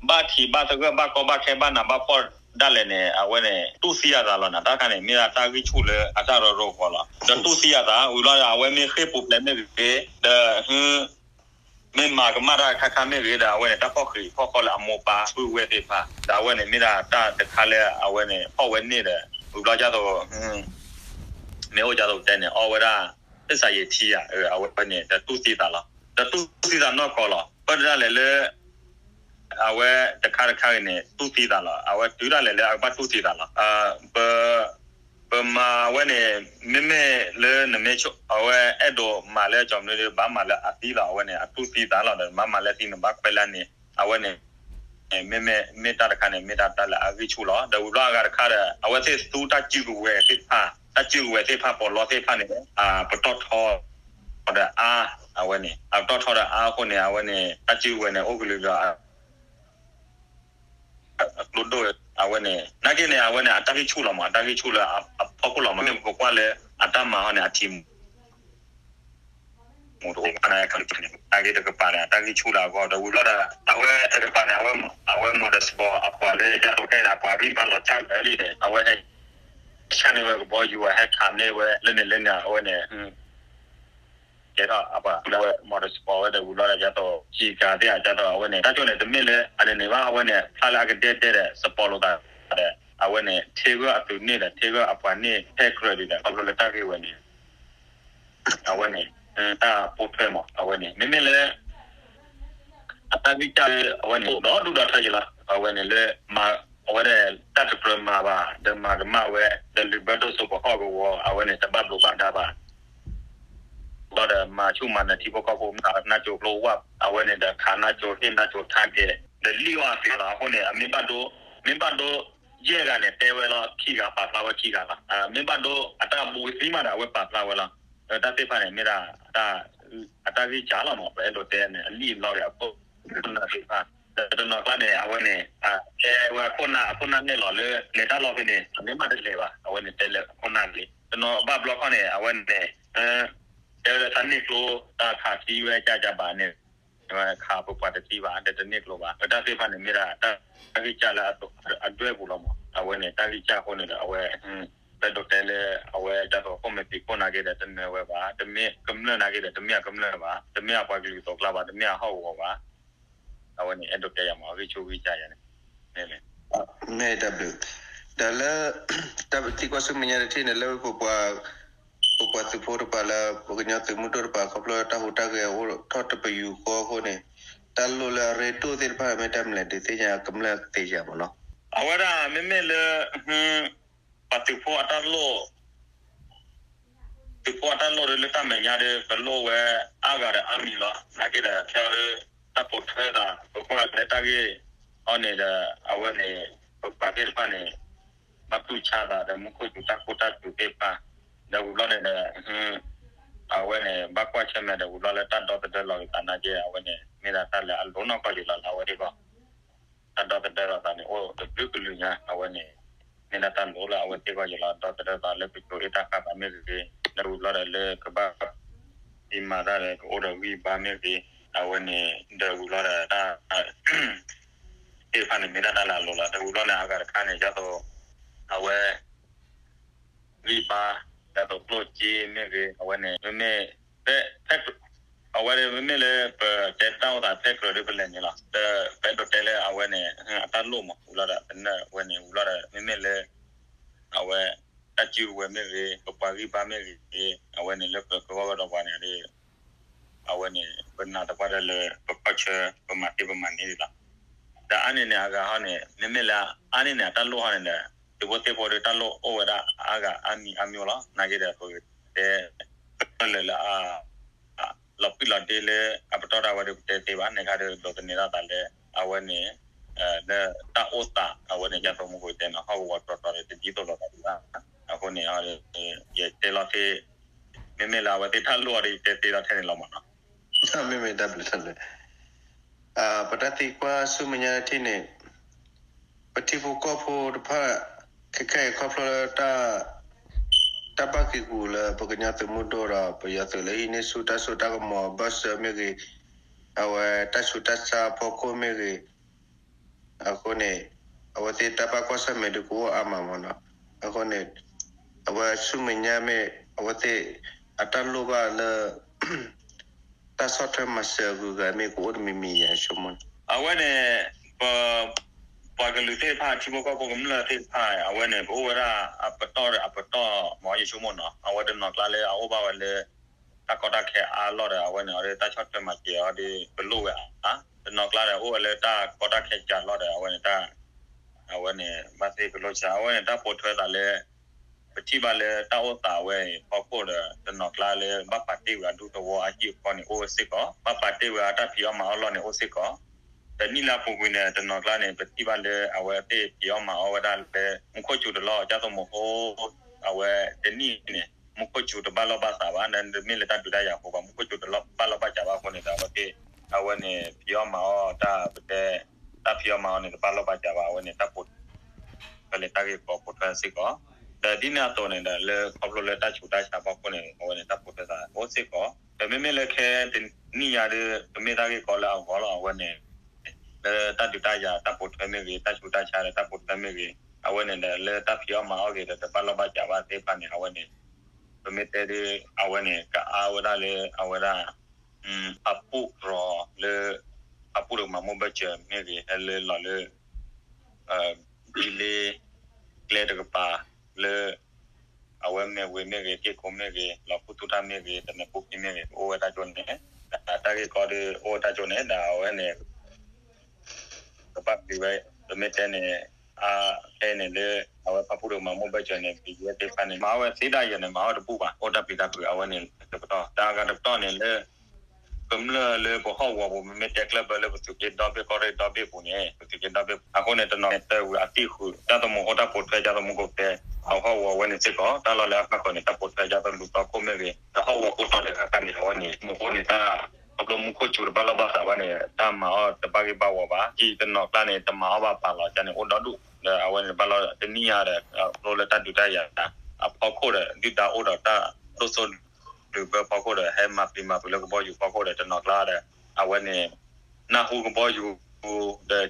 ဘၣ်ထံးဘၣ်သဂၢၢ်ဘၣ်ကီဘၣ်ခဲဘၣ်နးဘၣ်ဖှီၣ်ဒၣ်လဲာ်န့ၣ် အဝဲန့ၣ် တူၢ်သံအသးလီၤနၤ. တၢ်တခါန့ၣ် မ့ၢ်ဒၣ်တၢ်ဂံၢ်ဆူၣ်လၢအတၢ်ရီရီဃီလီၤ. ဒီးတူၢ်သံအသး ဝံၤဘျီဒီး အဝဲမ့ၢ်ဃ့ၢ်ပူၤဖျဲးမ့ၢ်ဂ့ၤ ဒီး မ့ၢ်မၤကမၣ်တၢ်ခါခါမ့ၢ်ဂ့ၤဒီး အဝဲန့ၣ် တၢ်ဖီၣ်ဃံးဖီၣ်ဃီလၢအမိၢ်ပၢ်ပုၢ်ဝဲၢ်သ့ၣ်တဖၣ် ဒီးအဝဲန့ၣ် မ့ၢ်ဒၣ်တၢ်တခါလၢအဝဲန့ၣ် ဖီၣ်ဝဲန့ၢ်ဒီး ဝံၤဘျီဒ်သိး မ့ၢ်အိၣ်ဒ်သိးပတဲန့ၣ် အီဝဲဒၣ် သစ္စာရည်ထီးဧါ အဝဲန့ၣ် ဒီးတူၢ်သံသးလီၤ. ဒီးတူၢ်သံသးနီၢ်ကီၢ်လီၤ. ပၢၢ်ဒၣ်လဲာ်လၢ အဝဲတခါတခါဂ့ၤန့ၣ် တူၢ်သံသးလီၤ. အဝဲတုၤဒၣ်လဲာ်လၢအကဘၣ်တူၢ်သံသးလီၤ. ပ ပမၤဝဲန့ၣ် မ့မ့ၢ်လၢနမ့ၢ်ဆိ အဝဲအဲၣ်ဒိးမၤလၢကၠီမနုၤဒီး ဘၣ်မၤလၢအသံလီၤ. အဝဲန့ၣ် အတူၢ်သံသးလီၤဒီး နဘၣ်မၤလၢအသံ နဘၣ်ခွဲးလၢန့ၣ် အဝဲန့ၣ် မ့မ့ၢ် မ့ၢ်တၢ်တခါန့ၣ် မ့ၢ်တၢ်တၢ်လၢအဂံၢ်ဆူၣ်လီၤ. ဒီးဝံၤဘျီအဂၤတခါဒီး အဝဲသ့ၣ်သူတၢ်စုကဝဲၤသ့ၣ်တဖၣ် တၢ်စုကဝဲၤသ့ၣ်တဖၣ် ပီးလီသ့ၣ်တဖၣ်န့ၣ် ပတီၢ်ထီ ဒီးအါ အဝဲန့ၣ် အပတီၢ်ထီဒီးအါအဃိန့ၣ် အဝဲန့ၣ် တၢ်စုကဝဲၤန့ၣ် အိၣ်ကလုာ်ဒီး အကျိဒိၣ် အဝဲန့ၣ် နာ်က့န့ၣ် အဝဲန့ၣ် အတၢ်ဂံၢ်ဆူၣ်လီၤမး အတၢ်ဂံၢ်ဆူၣ်လၢအဖီခိၣ်လီၤမး မ့ၢ်ပကွၢ်လၢအတၢ်မၤဟီန့ၣ် အထံး မူးတအိၣ်ဘၣ်န့ၣ် တၢ်ဂ့ၢ်တကပၤန့ၣ် အတၢ်ဂံၢ်ဆူၣ်လၢအဂီၢ် ဒီးဝံၤဘျီဒီး အဝဲတကပၤန့ၣ် အဝဲ အဝဲမီၢ်ဒီးစပီၤ အပှၤလၢဒ်သိးခဲအံၤန့ၣ် အပှၤဂံၢ်ဘါလီၤဆၣ်လၢာ်လံန့ၣ် အဝဲဟဲ ဆၣ်န့ၢ်ဝဲကဘီယူၤ အဟဲခးန့ၢ်ဝဲလၢန့ၣ်လၢန့ၣ် အဝဲန့ၣ် ကဲထီၣ်အပှၤလၢဝဲမီၢ်ဒီးစပီၤဝဲဒီးဝံၤဘျီဒီး ဒ်သိး ကျည်ကာ သ့ၣ်ဧါ ဒ်သိးအဝဲန့ၣ် တၢ်ကၠိန့ၣ် တမ့ၢ်လၢအန့ၣ်န့ၣ်ဘၣ် အဝဲန့ၣ် ဖျါလၢအကဒဲကဒဲဒီး စပီၤလိာ်သးဒီး အဝဲန့ၣ် ထ့ဂၢၢ်အသုးန့ၣ်ဒီး ထ့ဂၢၢ်အပှၤန့ၣ် ဟဲကြၢးဒံးဒီး ခီဖျိလၢတၢ်ဂ့ၢ်ဝဲန့ၣ် အဝဲန့ၣ် တၢ်ပိာ်ထွဲမး အဝဲန့ၣ် မ့မ့ၢ်လၢ အတၢ်ဂံၢ်စၢ်လၢအဝဲန့ၣ် ဒီဒူၣ်ဒီထၢက့ၤလီၤ အဝဲန့ၣ်လၢ မၤ အဝဲဒၣ်တၢ်တကြၢးမၤဘၣ် ဒီးမၤကမၣ်ဝဲ ဒီးလုၢ်ဘၢတိၢ်စိကဟီၣ်ကဝီၤ အဝဲန့ၣ် တဘၣ်ဘျိးဘၣ်ဒါဘၣ် ဘျီဒီးမၤဆူၣ်မၤနၢၤထံဖိကီၢ်ဖိ မၤနၢၤကၠိကျိဝၣ် အဝဲန့ၣ်ဒီးခးနၢၤကၠိ ဟ့ၣ်နၢၤကၠိ target ဒီးလံၣ်အီၣ်အသးလီၤ အဃိန့ၣ် အမ့ၢ်ဘၣ်ဒိ မ့ၢ်ဘၣ်ဒိ ယဲၢ်ဂၤန့ၣ် တဲဝဲလီၤခံဂၤ ပာ်ဖျါဝဲခံဂၤလီၤ မ့ၢ်ဘၣ်ဒိ အတၢ်ဘူးကသံမးဒီး အဝဲပာ်ဖျါဝဲလီၤ ဒီးတၢ်သ့ၣ်တဖၣ်န့ၣ် မ့ၢ်ဒၣ် အတၢ်ဂံၢ်စၢ်လီၤမး ပအဲၣ်ဒိးတဲန့ၣ် အလံၣ်အလီၢ်ဂ့ၤ အခိၣ်နၢ်သ့ၣ်တဖၣ် ဒီးတနီၤကျါန့ၣ် အဝဲန့ၣ် တဲဝဲအခိၣ်နၢ် အခိၣ်နၢ်နဲၣ်လီၤလၢ လဲၤတၢ်လီၢ်ဖဲန့ၣ် အမ့ၢ်မးတလဲၤဘၣ် အဝဲန့ၣ်တဲလၢအခိၣ်နၢ်လံ တနီၤဘၣ်ဘျီခီန့ၣ် အဝဲန့ၣ် တဲဝဲလၢတၢ်န့ၢ်ကျိ တၢ်ခးသံဝဲကၢ်ကၢ်ဘၣ်န့ၣ် ဝဲခးပပှၤတသံဘၣ် ဒီးတန့ၢ်ကျိဘၣ် ဒီးတၢ်သ့ၣ်တဖၣ်န့ၣ် မ့ၢ်ဒၣ်တၢ်ဂံၢ်စၢ်လၢအဒွဲၣ်ပူၤလီၤမး အဝဲန့ၣ် တၢ်ဂံၢ်စၢ်အဃိန့ၣ်ဒီး အဝဲ ပအဲၣ်ဒိးတဲလၢ အဝဲဒ်သိးခိၣ်မဲာ်ဖံးခိၣ်နာ်က့ဒီး တနၢၤဝဲဘၣ် တမ့ၢ်ကမျၢၢ်နာ်က့ဒီး တမ့ၢ်အကမျၢၢ်ဘၣ် တမ့ၢ်အပှၤကလုာ်သိးကျါဘၣ် တမ့ၢ်အဟီၣ်ကဝီၤဘၣ် အဝဲန့ၣ် အဲၣ်ဒိးတဲယၤမး အဂံၢ်ဆူၣ်ဂံၢ်စၢ်ယၤန့ၣ် မ့ၢ် မ့ၢ်တၢ်ဘျုး ဒီးလၢ တၢ်သံကွၢ်ဆူမဲာ်ညါတထံၣ်န့ၣ် လၢပ ပပှၤသုးဖိတပၤလၢ ပကညီသုးမုၢ်ဒိၣ်တပၤ ခီဖျိတၢ်ဟူးတၢ်ဂဲၤအိၣ်ထီၣ်တပယူာ်ဃီအဃိန့ၣ် တၢ်လိၣ်လၢအရ့ဒိၣ်သ့ၣ်တဖၣ် မ့ၢ်တၢ်မနုၤလဲၣ် ဒုးသ့ၣ်ညါကမျၢၢ်သ့ယၤမးနီၤ အဝဲဒၣ်မ့မ့ၢ်လၢ ပှၤသုးဖိအတၢ်လိၣ် ပှၤတၢ်လိၣ်ဒီးလၢတၢ်မဲာ်ညါဒီး ပလိၣ်ဝဲအါဂၤဒီးအါမံၤလီၤ. နာ်က့ဒီး ခဲအံၤ တၢ်ပိာ်ထွဲသး ပကွၢ်လၢတၢ်ဂ့ၢ်အီၤန့ၣ်ဒီး အဝဲန့ၣ် ပပှၤသ့ၣ်တဖၣ်န့ၣ် ဘၣ်တူၢ်ဆါသးဒီးမူခိၣ်စူၤတၢ်ကိၢ်တၢ်စူၤသ့ၣ်တဖၣ် ဒီးဝံၤဘျီန့ၣ်ဒီး အဝဲန့ၣ် ဘၣ်ကွၢ်ဆၢၣ်မဲာ်ဒီးဝံၤဘျီလၢတၢ်ဒီသဒၢလီၤက့ၤသးနာ်က့ အဝဲန့ၣ် မ့ၢ်ဒၣ်တၢ်လၢအလိၤနီၢ်ကီၢ်ယံၤလီၤလၢအဝဲသ့ၣ်ကီၢ် တၢ်ဒီသဒၢလီၤသးန့ၣ် အိၣ်တဘျုးကလုာ်ညါ အဝဲန့ၣ် မ့ၢ်ဒၣ်တၢ်လိၤလၢအဝဲသ့ၣ်ကီၢ်ယံၤလီၤ ဒီသဒၢသးလၢပစိၤအ့ၣ်တၢ်ဃၢ်သးမ့ၢ်ဂ့ၤ ဒီးဝံၤဘျီဒီးလၢကဘၣ် သံမၤတၢ်ဒီးကအိၣ်ဒီးဂံၢ်ဘါမ့ၢ်ဂ့ၤ အဝဲန့ၣ် ဒီးဝံၤဘျီဒီးတၢ် သ့ၣ်တဖၣ်န့ၣ် မ့ၢ်ဒၣ်တၢ်လၢအလိၤလီၤ. ဒီးဝံၤဘျီန့ၣ် အဂၤတခါန့ၣ် ဒ်သိး အဝဲ ဂံၢ်ဘါ ဒ်သိးကျိၣ်စ့မ့ၢ်ဂ့ၤ အဝဲန့ၣ် မ့မ့ၢ် ဖဲ ဖဲ အဝဲမ့မ့ၢ်လၢ ပတဲတၢ်အိၣ်သးဖဲကြၢးဒီးပလဲၤန့ၣ်လီၤ. ဒီးပအဲၣ်ဒိးတဲလၢအဝဲန့ၣ် အတၢ်လိၣ်မး ဝံၤလီၤဒီး ပနၢ်ဝဲန့ၣ် ဝံၤလီၤဒီး မ့မ့ၢ်လၢ အဝဲ တၢ်စုကဝဲၤမ့ၢ်ဂ့ၤ ပပှၤဂံၢ်ဘါမ့ၢ်ဂ့ၤ အဝဲန့ၣ်လၢပကဝီၤကဒီးပှၤန့ၣ်ဒီး အဝဲန့ၣ် ပနာ်သပှၢ်တၢ်လၢ ပခီၣ်ဆၢ ပမၤသ့ပမၤန့ၢ်ဒံးလီၤ. ဒီးအါန့ၢ်န့ၣ်အဂၤဟီန့ၣ် မ့မ့ၢ်လၢ အါန့ၢ်န့ၣ် အတၢ်လိၣ်ဟီန့ၣ်ဒီး သုးဖိသ့ၣ်ဖိဒီးတၢ်လိၣ်အိၣ်ဝဲဒၣ်အါဂၤအါမံၤအါမံၤလီၤ. နာ်က့ဒီး ပကတဲ ကလၢာ်လၢအ လီၤပံာ်လီၤဒ့လၢ အပတီၢ်ဒၣ်ဝဲဒီး ပတဲသ့ဘၣ် န့ၣ်ခါဒီး ဒိးသန့ၤထီၣ်သးလၢ အဝဲန့ၣ် လၢတၢ်အိၣ်သး အဝဲန့ၣ် ဒ်သိးမူခိၣ်တဲန့ၣ် ဟီၣ်ကဝီၤတြီတြီဒီး တဒ်သိးလိာ်သးဒံးဘၣ်. အဃိန့ၣ် ယတဲလီၤသ့ မ့မ့ၢ်လၢအဝဲသ့ၣ်တၢ်လိၣ်အီၤဒီး ယတဲသ့လီၤထဲန့ၣ်လီၤမးနီၤ. မ့မ့ၢ်တၢ်ဘျုးလၢ ပတၢ်သံကွၢ်ဆူမဲာ်ညါတထံၣ်န့ၣ် ပထံဖိကီၢ်ဖိတဖၣ် ခဲခဲအံၤခီဖျိလၢ တၢ်ဘၣ်က့ၤကူၣ်လၢပကညီသုးမုၢ်ဒိၣ်ဒီး ပယီၤသုးလၢဟံးန့ၢ်ဆူၣ်တၢ်စိတၢ်ကမီၤဘၢၣ်စၢၤမ့ၢ်ဂ့ၤ, အဝဲတၢ်ဆူးတၢ်ဆါအဖီခိၣ်မ့ၢ်ဂ့ၤ, အဃိန့ၣ် အဝဲသ့ၣ်တၢ်ဘၣ်ကွၢ်ဆၢၣ်မဲာ်ဒုးကအိၣ်အါမးမးနီၤ. အဃိန့ၣ် အဝဲဆူမဲာ်ညါမ့ၢ် အဝဲသ့ၣ်အတၢ်လိၣ်ဘၣ်လၢ တၢ်ဆီၣ်ထွဲမၤစၢၤအဂုၤအဂၤမ့ၢ်ကအိၣ်တမံၤမံၤယဲၢ်ဆိကမိၣ်န့ၣ် အဝဲန့ၣ် ပ ပှၤကလုာ်သ့ၣ်တဖၣ် ထံဖိကီၢ်ဖိကမျၢၢ်သ့ၣ်တဖၣ် အဝဲန့ၣ် ကအိၣ်ဝဲဒၣ်အပတီၢ်ဒီးအပတီၢ်မး ယဆိကမိၣ်နီၤ. အဝဲတနီၤကျါလၢအအိၣ်ဘၣ်ဝဲလၢ တၢ်ကီတၢ်ခဲအါလီၢ်ဒီး အဝဲန့ၣ် အဝဲဒၣ်တၢ်ဆီၣ်ထွဲမၤစၢၤအီၤဒီး ကလိၣ်ဝဲအါ, တနီၤကျါဒီး အိၣ်ဝဲလၢတၢ်ကီတၢ်ခဲစှၤလီၢ်ဒီး အဝဲန့ၣ် အဝဲန့ၣ် ဘၣ်သ့ၣ်ကလိၣ်စှၤ အဝဲန့ၣ် တၢ်ပိာ်ထွဲသးလၢ ပထံၣ်ဘၣ်လၢတၢ်အိၣ်သးဝဲအံၤဖီခိၣ်ဒီး တနီၤကျါလၢဘၣ်ပာ်တ့ၢ်ဝဲအဒူသဝီအဟံၣ်အဃီန့ၣ် အိၣ်ဝဲစ့ၢ်ကီး, ဘၣ်ပာ်တ့ၢ်ဝဲအတၢ်ဖံးအီၣ်မၤအီၣ်လီၢ်န့ၣ် အိၣ်စ့ၢ်ကီး, ဒီးနံၣ်လၢအပူၤကွံာ်န့ၣ် တနီၤကျါန့ၣ် ပထံၣ်ဘၣ်လၢအဝဲသ့ၣ် ဖံးအီၣ်မၤအီၣ်ဝဲဒၣ်လၢ မူခိၣ်စူၤတလီၢ် ကၢ်သမူဟိ အဝဲတနံၣ်န့ၣ် မူခိၣ်စူၤတဘၣ်လီၢ်ဘၣ်စးဘၣ်, တမ့ၢ်လၢတၢ်ဒုးတၢ်ယၤအဃိဘၣ်, မူခိၣ်စူၤတဘၣ်လီၢ်ဘၣ်စးဘၣ်အဃိန့ၣ်ဒီး အဝဲသ့ၣ် အဝဲန့ၣ် ဖံးအီၣ်မၤအီၣ်တၢ်ပတဲ တၢ်ဖံးအီၣ်မၤအီၣ်န့ၣ် တဘၣ်လီၢ်ဘၣ်စးဘၣ်, အဝဲန့ၣ် တၢ်ပိာ်ထွဲလၢတၢ်ဂ့ၢ်ကီပိာ်ထွဲစ့ၢ်ကီး, ဒီးဒ်န့ၣ်အသိးန့ၣ်ဒီး လၢခီဖျိလၢတၢ်ဆူးတၢ်ဆါဖီခိၣ်န့ၣ် အဝဲန့ၣ် တၢ်ပိာ်ထွဲသးအိၣ်စ့ၢ်ကီး, ဒီးမ့မ့ၢ်လၢခဲတနံၣ်ညါဒီး တမ့ၢ်တၢ်ဂ့ၢ်ကီလၢအဂီၢ်လီၤ, အဝဲန့ၣ် လၢတၢ်ဒုးတၢ်ယၤတၢ်ပိာ်ထွဲမ့ၢ်ဂ့ၤ, တၢ်ဆူးတၢ်ဆါဒီးတၢ်ပိာ်ထွဲမ့ၢ်ဂ့ၤ, အဝဲန့ၣ်ဒီးလၢတၢ်ဖံးအီၣ်မၤအီၣ်ဂ့ၤဒီး တဘၣ်လီၢ်ဘၣ်စးဘၣ်သ့ၣ်တဖၣ်န့ၣ် အဝဲန့ၣ် ပမ့ၢ်တဲဒီး အဝဲန့ၣ် ကအါဝဲဒၣ်လၢအဝဲဒၣ် ဖၣ်ပူၣ်ရီလၢ ဖၣ်ပူၣ်တကမၤမိၢ်ဘၢၣ်စၢၤမ့ၢ်ဂ့ၤ, ဟဲလၢလီၤလၢ ဘံလ့ ကျဲတကပၤလၢ အဝဲမဲၢ်ဝ့ၤမ့ၢ်ဂ့ၤ, တ့ၢ်ခိမ့ၢ်ဂ့ၤ, လီၤခူသူၣ်တၢ်မ့ၢ်ဂ့ၤ, တမဲာ်ပူၤဖံမ့ၢ်ဂ့ၤ, အိၣ်ဝဲတၢ်ကၠိန့ၣ်, တၢ်ဂ့ၢ်ကီဒီး အိၣ်ဝဲတၢ်ကၠိန့ၣ် ဒီးအဝဲန့ၣ် ကဘၣ်ပျံၤဝဲ, ပမ့ၢ်တဲန့ၣ် အခဲအံၤန့ၣ်လၢ အဝဲဖၣ်ပူၣ်တကမၤမိၢ်ဘၢၣ်စၢၤန့ၣ် ပံၤယဲၢ်သ့ၣ်တဖၣ်န့ၣ် မၤအီၣ်ဝဲသ့ဒၣ်ယဲၢ်န့ၣ် မၤအီၣ်တဘူၣ်ဘၣ်, အိၣ်တၢ်ပျံၤတၢ်ဖုးအဝဲန့ၣ်တပတီၢ်, တၢ်အဂၤတပတီၢ်န့ၣ်လၢ ကမျၢၢ်လၢပဟီၣ်ကဝီၤပူၤ မ့မ့ၢ်တဲကျၢၢ်ဘၢလၢပသုးက့ဒီဘ့ၣ် ကီၢ်ရ့ၣ်ဒီဘ့ၣ်ပူၤန့ၣ် ပသုးက့ဒီဘ့ၣ်ပူၤ အဃိန့ၣ် တနီၤန့ၣ် တၢ်ဝံၤအသံၣ်ဃုာ် တၢ်သမူဟိတၢ်ပိာ်ထွဲ ကၢ်သမူကပဲ အဟီၣ်ကဝီၤဝဲန့ၣ်စ့ၢ်ကီး တၢ်လီၢ်လၢအဃၣ်ဃၢၤန့ၣ် တၢ်ပိာ်ထွဲ ကၢ်သမူတီခိၣ်မ့ၢ်ဂ့ၤ ဒီးဟီၣ်ကဝီၤကိးတီၤဒဲးဃၣ်ဃၣ်န့ၣ် အဝဲန့ၣ် မူဟိန့ၣ် တၢ်ခီဖျိမူခိၣ်စူၤတဘၣ်လီၢ်ဘၣ်စးဘၣ်န့ၣ် တၢ်မၤအီၣ်တဘၣ်ဂ့ၢ်ဘၣ်ဝီၤဘၣ်, ဟံၣ်တနီၤကျါန့ၣ် တမၤအီၣ်ဘၣ်ပာ်လီၤကန့ၣ် အိၣ်ဒီဒူၣ် ဒီးအဝဲန့ၣ် တဘၣ်လီၢ်တနံၣ်ညါဒီး ခီဖျိလၢတၢ်ဒုးတၢ်ယၤ အဖီခိၣ်ဒီး ဒုၣ်ဒါအိၣ်ဒီးတၢ်ဒိၣ်စိဒုးဘၢဖီခိၣ်ဒီး ဟဲမၤပျံၤမၤဖုးလၢကဘီယူၤဖီခိၣ်ဒီး တနီၤကျါဒီး အဝဲန့ၣ် နၢ်ဟူကဘီယူၤဒီး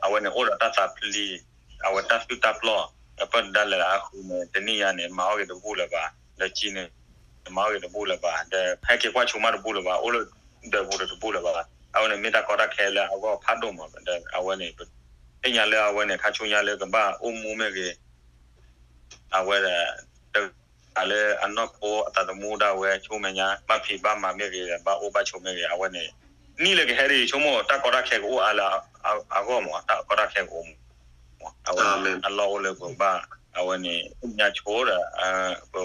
အဝဲန့ၣ်အိၣ်ဒီးတၢ်သးဖျံး အဝဲတၢ်သုးတၢ်ပျီၢ် အပၢၢ်တဒါလဲာ်အဃုာ်န့ၣ် တနံၣ်ညါန့ၣ် မၤအီၣ်ဂ့ၤတဘူၣ်လၢၤဘၣ်, ဒီးကံန့ၣ် မၤအီၣ်ဂ့ၤတဘူၣ်လၢၤဘၣ်, ဒီးဟဲက့ၤကွၢ်ဆိမးတဘူၣ်လၢၤဘၣ်, အိၣ်လၢဒၢးပူၤဒီးတဘူၣ်လၢၤဘၣ်, အဝဲန့ၣ်မ့ၢ်တၢ်ကီတၢ်ခဲလၢအဂီၢ်ဖးဒိၣ်မး, ဒီးအဝဲန့ၣ် သ့ၣ်ညါလၢအဝဲန့ၣ် ခါဆူညါလၢကဘၣ်အိၣ်မူမ့ၢ်ဂ့ၤ အဝဲဒၣ် တဂၤလၢအနီၢ်ခိအသးသမူဒၣ်ဝဲ ဆူမဲာ်ညါ ဘၣ်ဖံးဘၣ်မၤမ့ၢ်ဂ့ၤ ဘၣ်အိၣ်ဘၣ်ဆိးမ့ၢ်ဂ့ၤ အဝဲန့ၣ် နံၣ်လၢကဟဲဒ်အံၤ ဆိကမိၣ် တၢ်ကီတၢ်ခဲကအိၣ်အါလၢအဂီၢ်မး တၢ်ကီတၢ်ခဲကအိၣ်မး အဝဲန့ၣ် အလီၢ်အိၣ်လၢပကဘၣ် အဝဲန့ၣ် ညါဆိဒီး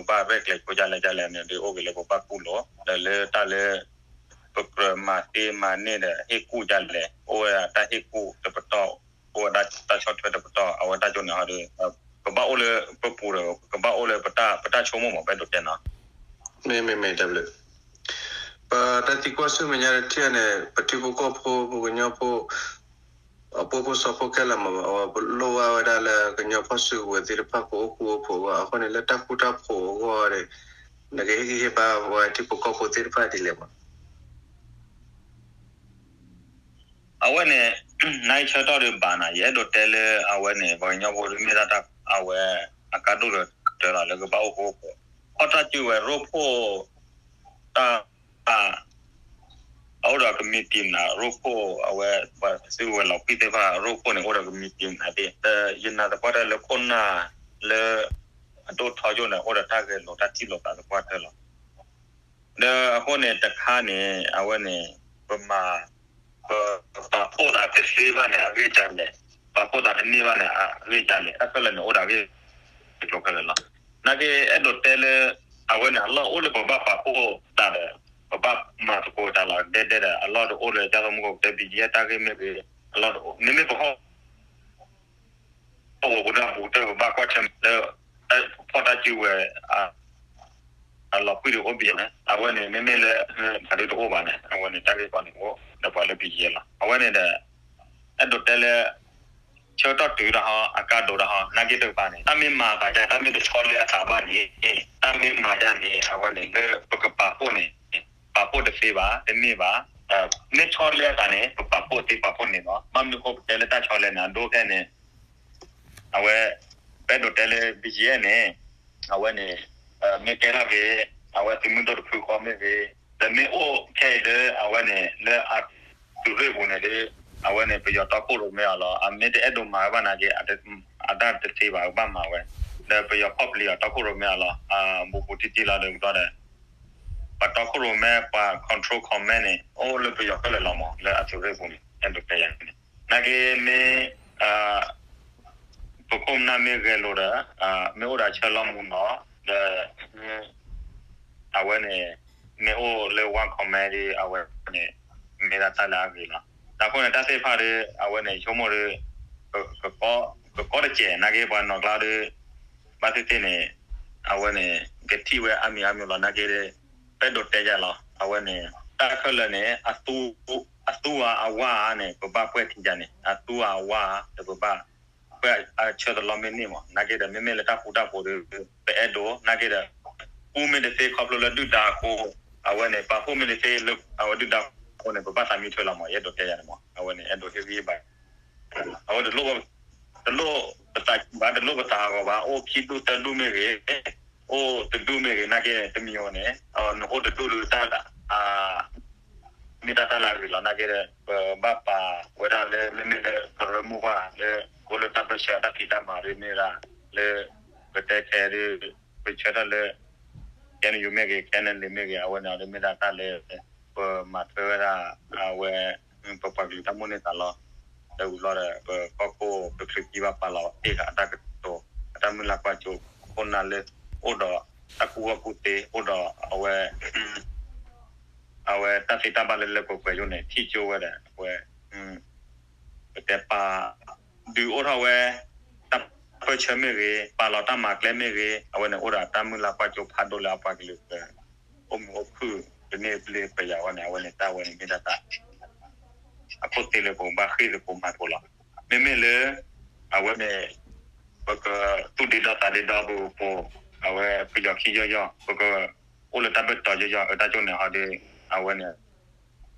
ပဘၣ်ရဲၣ်ကျဲၤဆိဒ်လဲၣ်ဒ်လဲၣ်န့ၣ် ဒ်အိၣ်က့ၤလၢပဘၣ်ကူၣ်လိာ် ဒီးလၢတၢ်လၢ ပကြၢးမၤသ့မၤန့ၢ်ဒီး ဟ့ၣ်ကူၣ်ဒ်လဲၣ် အိၣ်ဝဲဒၣ်တၢ်ဟ့ၣ်ကူၣ်တပတီၢ် အိၣ်ဝဲဒၣ်တၢ်ဆီၣ်ထွဲတပတီၢ် အဝဲတၢ်ကၠိန့ၣ်ဟီဒီး ကဘၣ်အိၣ်လၢပပူၤဒီး ကဘၣ်အိၣ်လၢပတၢ်ဆိကမိၣ်မး ပအဲၣ်ဒိးတဲနီၤ မ့မ့ၢ်မ့ၢ်တၢ်ဘျုး ပတၢ်သံကွၢ်ဆူမဲာ်ညါတထံၣ်န့ၣ် ပထံဖိကီၢ်ဖိ ပကညီဖိ အဖိဖိစီဖိခဲလၢာ်မး အဝဲပလိၣ်ဘၣ်ဝဲဒၣ်လၢကညီဖီၣ်စုကဝဲၤသ့ၣ်တဖၣ်ကအိၣ်ဃူအိၣ်ဖိးအဂီၢ် အဃိန့ၣ် လၢတၢ်ဃူတၢ်ဖိးအဂီၢ်န့ၣ် နကဟ့ၣ်ဂံၢ်ဟ့ၣ်ဘါပဝဲထံဖိကီၢ်ဖိသ့ၣ်တဖၣ်ဒ်လဲၣ်မး အဝဲန့ၣ် နအံၤဆၢကတီၢ်ဒုးဘၣ်နၤ ယအဲၣ်ဒိးတဲလၢအဝဲန့ၣ် ပှၤကညီဖိဒုးမ့ၢ်ဒၣ်တၢ်အဝဲ အကါဒိၣ်ဒီးတၢ်လီၤလၢကဘၣ်အိၣ်ဃူအိၣ်ဖိး ဖီၣ်တၢ်စုကဝဲၤရိဖှိၣ် တၢ် အအိၣ်ဒီးကမံးတံာ်မနုၤ ရိဖှိၣ်အဝဲ ပှၤစုကဝဲၤလီၤဖှံသ့ၣ်တဖၣ် ရိဖှိၣ်န့ၣ် အိၣ်ဒီးကမံးတံာ်မနုၤသ့ၣ် ဒီးယနာ်သပှၢ်တၢၢ်လၢခိၣ်နၢ်လၢ အဒိၣ်ထီကၠိန့ၣ် အိၣ်ဒီးတၢ်ဂဲၤလိာ်တၢ်ထံၣ်လိာ်သးသပှၢ်တၢၢ်လီၤ. ဒီးအဃိန့ၣ်တခါန့ၣ် အဝဲန့ၣ် ပမၤ ပပာ်ဖှိၣ်သးတသ့ဘၣ်န့ၣ် အဂ့ၢ်ဒ်လဲၣ်, ပာ်ဖှိၣ်သးတန့ၢ်ဘၣ်န့ၣ် အဂ့ၢ်ဒ်လဲၣ်, တၢ်ခဲလၢာ်န့ၣ် အိၣ်ဒီးအဂ့ၢ်ကျိၤခဲလၢာ်လီၤ. နာ်က့အဲၣ်ဒိးတဲလၢ အဝဲန့ၣ် အလီၢ်အိၣ်လၢပဘၣ်ပာ်ဖှိၣ်သးဒီး ပဘၣ်မၤသကိးတၢ်လီၤ ဒဲဒဲဒီး အလီၢ်တအိၣ်လၢ ကၢ်သိမူကီၢ် ပတဲ ဘံယဲၢ် တၢ်ဂ့ၢ်မ့ၢ်ဂ့ၤ, အလီၢ်တအိၣ် မ့မ့ၢ်ပဟီၣ် ပအိၣ်ဝဲဒၣ်ပူၤတၢ်ပဘၣ်ကွၢ်ဆၢၣ်မဲာ်လၢ ဖီၣ်တၢ်စုကဝဲၤ အလီၤဖှံတအိၣ်ဘၣ်န့ၣ် အဝဲန့ၣ် မ့မ့ၢ်လၢ မၤဒုတအိၣ်ဘၣ်န့ၣ် အဝဲန့ၣ် တၢ်ဂ့ၢ်ကီန့ၣ်အိၣ် ဒီးပှၤလၢဘံယဲၢ်လီၤ. အဝဲန့ၣ်ဒီး အဲၣ်ဒိးတဲလၢ ဆၢကတီၢ်တုၤတၢ်ဟီ အကါဒိၣ်တၢ်ဟီ နာ်က့တကပၤန့ၣ် တၢ်မ့ၢ်မၤသးဒ် တၢ်မ့ၢ်တဆီလၢအသးဘၣ်န့ၣ် တၢ်မ့ၢ်မၤဒ်န့ၣ် အဝဲန့ၣ် လၢပကပာ်ဖှိၣ်န့ၣ် ပာ်ဖှိၣ်တသ့ဘၣ် တန့ၢ်ဘၣ်, မ့ၢ်ဆီလၢအသးန့ၣ် ပပာ်ဖှိၣ်သ့ပာ်ဖှိၣ်န့ၢ်လီၤ. ဘၣ်မနုၤဃိပတဲလၢတၢ်ဆီလၢန့ၣ် အဒိဖဲန့ၣ် အဝဲ ပအဲၣ်ဒိးတဲလၢ ဘံယဲၢ် န့ၣ် အဝဲန့ၣ် မ့ၢ်ကဲထီၣ်က့ၤ အဝဲသုးမုၢ်ဒိၣ်တဖုဃီမ့ၢ်ဂ့ၤ, ဒီးမ့ၢ်အိၣ်ခဲအံၤလၢ အဝဲန့ၣ် လၢအသုးရ့ၣ်ပူၤန့ၣ်ဒီး အဝဲန့ၣ် ပယီၤတီခိၣ်ရိၣ်မဲအီၤလီၤ. အမ့ၢ်တအဲၣ်ဒိးမၤဝဲဘၣ်နာ်က့ အတသ့ဘၣ် ကဘၣ်မၤဝဲ, ဒီးပယီၤခီၣ်ပျံၤအီၤ တီခိၣ်ရိၣ်မဲအီၤလီၤ. ဘူးဘူးတံၢ်တံၢ်လီၤဒီးကဒီးဒီး ပှၤတီခိၣ်ရိၣ်မဲ ပှၤ control command န့ၣ် အိၣ်လၢပယီၤခဲလၢာ်လီၤမး လၢအသုးရ့ၣ်ပူၤန့ၣ် အဲၣ်ဒိးတဲယၤန့ၣ် နာ်က့မ့ၢ် ပခိၣ်ပနၢ်မ့ၢ်ဂဲၤလိာ်ဒီး မ့ၢ်အိၣ်ဒီးဆၢလီၤမူနီၤ ဒီး အဝဲန့ၣ် မ့ၢ်အိၣ်လၢ one command ဒီး အဝဲန့ၣ် မ့ၢ်ဒၣ်တၢ်လၢအဂ့ၤလီၤ. အဃိန့ၣ် တၢ်သ့ၣ်တဖၣ်ဒီး အဝဲန့ၣ် ဆိကမိၣ်ဒီး ကကီတစဲး နာ်က့ပှၤနီၢ်ကျါဒီး ဘၣ်သ့ၣ်သ့ၣ်န့ၣ် အဝဲန့ၣ် ကထံၣ်ဝဲအါမံၤအါမံၤလီၤ နာ်က့ဒီး ပအဲၣ်ဒိးတဲယၤလီၤ. အဝဲန့ၣ် တၢ်ခဲလၢာ်န့ၣ် အသူဧါအဝါဧါန့ၣ် ပဘၣ်ပှဲၢ်ထံယၤန့ၣ် အသူဧါအဝါဧါ ဒီးပဘၣ် ပှဲၢ်အဆၢတလီမ့ၢ်န့ၢ်မး နာ်က့ဒီး မ့မ့ၢ်လၢတၢ်ဃူတၢ်ဖိးဒီး ပအဲၣ်ဒိး နာ်က့ဒီး ဃူမ့ၢ်တသ့ခီဖျိလၢဒုၣ်ဒါအဃိ အဝဲန့ၣ် ပာ်ဖှိၣ်မ့ၢ်တသ့လၢ အဝဲဒုၣ်ဒါအဃိန့ၣ် ပဘၣ်သးမံထွဲလီၤမး ယအဲၣ်ဒိးတဲယၤန့ၣ်မး အဝဲန့ၣ် အဲၣ်ဒိးဟ့ၣ်ဂံၢ်ဟ့ၣ်ဘါ အဝဲ တလိၣ်ပသးဘၣ် တလိၣ်ပသးဂီၤဘၣ် အိၣ်ခံဒူၣ်သၢဒူၣ်မ့ၢ်ဂ့ၤ အိၣ်တဒူၣ်မ့ၢ်ဂ့ၤ နာ်က့တမံၤအံၤန့ၣ် နအိၣ်တဒူၣ်ဒုးတၢ် မ့ၢ်တၢ်တၢ်လၢအဂ့ၤလီၤ နာ်က့ဒီး ပဘၣ်ပာ်ဝဲဒၣ်လၢ မ့မ့ၢ်လၢကရၢမိၢ်ပှၢ်လၢ အိၣ်လၢတၢ်ပၢဆှၢတၢ်ဖံးတၢ်မၤဒ်မ့ၢ်ဒၣ် လၢ ပတဲခဲဒီး ပဆၢထၢၣ်လၢ ခဲနယူၤမ့ၢ်ဂ့ၤ ခဲနလံၤမ့ၢ်ဂ့ၤ အဝဲန့ၣ်အီၤဒ်မ့ၢ်ဒၣ်တၢ်လၢ ပမၤထွဲဝဲဒၣ် အဝဲ ပပှၤကလုာ်တၢ်မိၣ်န့ၢ်သးလီ ဒီးဝံၤလီၤဒီး ပကီၢ်ခိၣ်ပချံးကံဘၣ်ပာ်လီၤအ့ၣ်ဃာ်အတၢ်ကတိၤ အတၢ်မုၢ်လၢ်ကွၢ်စိ ခိၣ်နၢ်လၢ အိၣ်ဒီးတၢ်ကူၣ်ဘၣ်ကူၣ်သ့ အိၣ်ဒီးအဝဲ အဝဲတၢ်သ့တၢ်ဘၣ်လၢလၢပှဲၤပှဲၤယိန့ၣ် ထံၣ်ကၠိဝဲဒီး အဝဲ ပတဲပာ် ဒုးအိၣ်ထီၣ်ဝဲ တၢ်ပၢၢ်ဆၢမ့ၢ်ဂ့ၤ ပာ်လီၤတၢ်မၤကျဲမ့ၢ်ဂ့ၤ အဝဲန့ၣ်အိၣ်ဒီးတၢ်မုၢ်လၢ်ကွၢ်စိဖးဒိၣ်လၢအပှၤကလုာ် အိၣ်မုာ်အိၣ်ခုၣ် တန့ၢ်ဘျ့ပယၤဝဲန့ၣ် အဝဲန့ၣ်တၢ်ဝဲန့ၣ်မ့ၢ်ဒၣ်တၢ် အခိၣ်သ့လၢပကဘၣ်ဃ့ၢ်သကိးမၤသကိးလီၤ. မ့မ့ၢ်လၢ အဝဲန့ၣ် ပကသူၣ်ဒ့ဒီသးဒ့ဒီပူၤ အဝဲပယီၤခံယီၢ်ယီၢ် ပက အိၣ်လၢတၢ်ဘၢၣ်တီၤယီၢ်ယီၢ် အတၢ်ကၠိန့ၣ်ဟီဒီး အဝဲန့ၣ်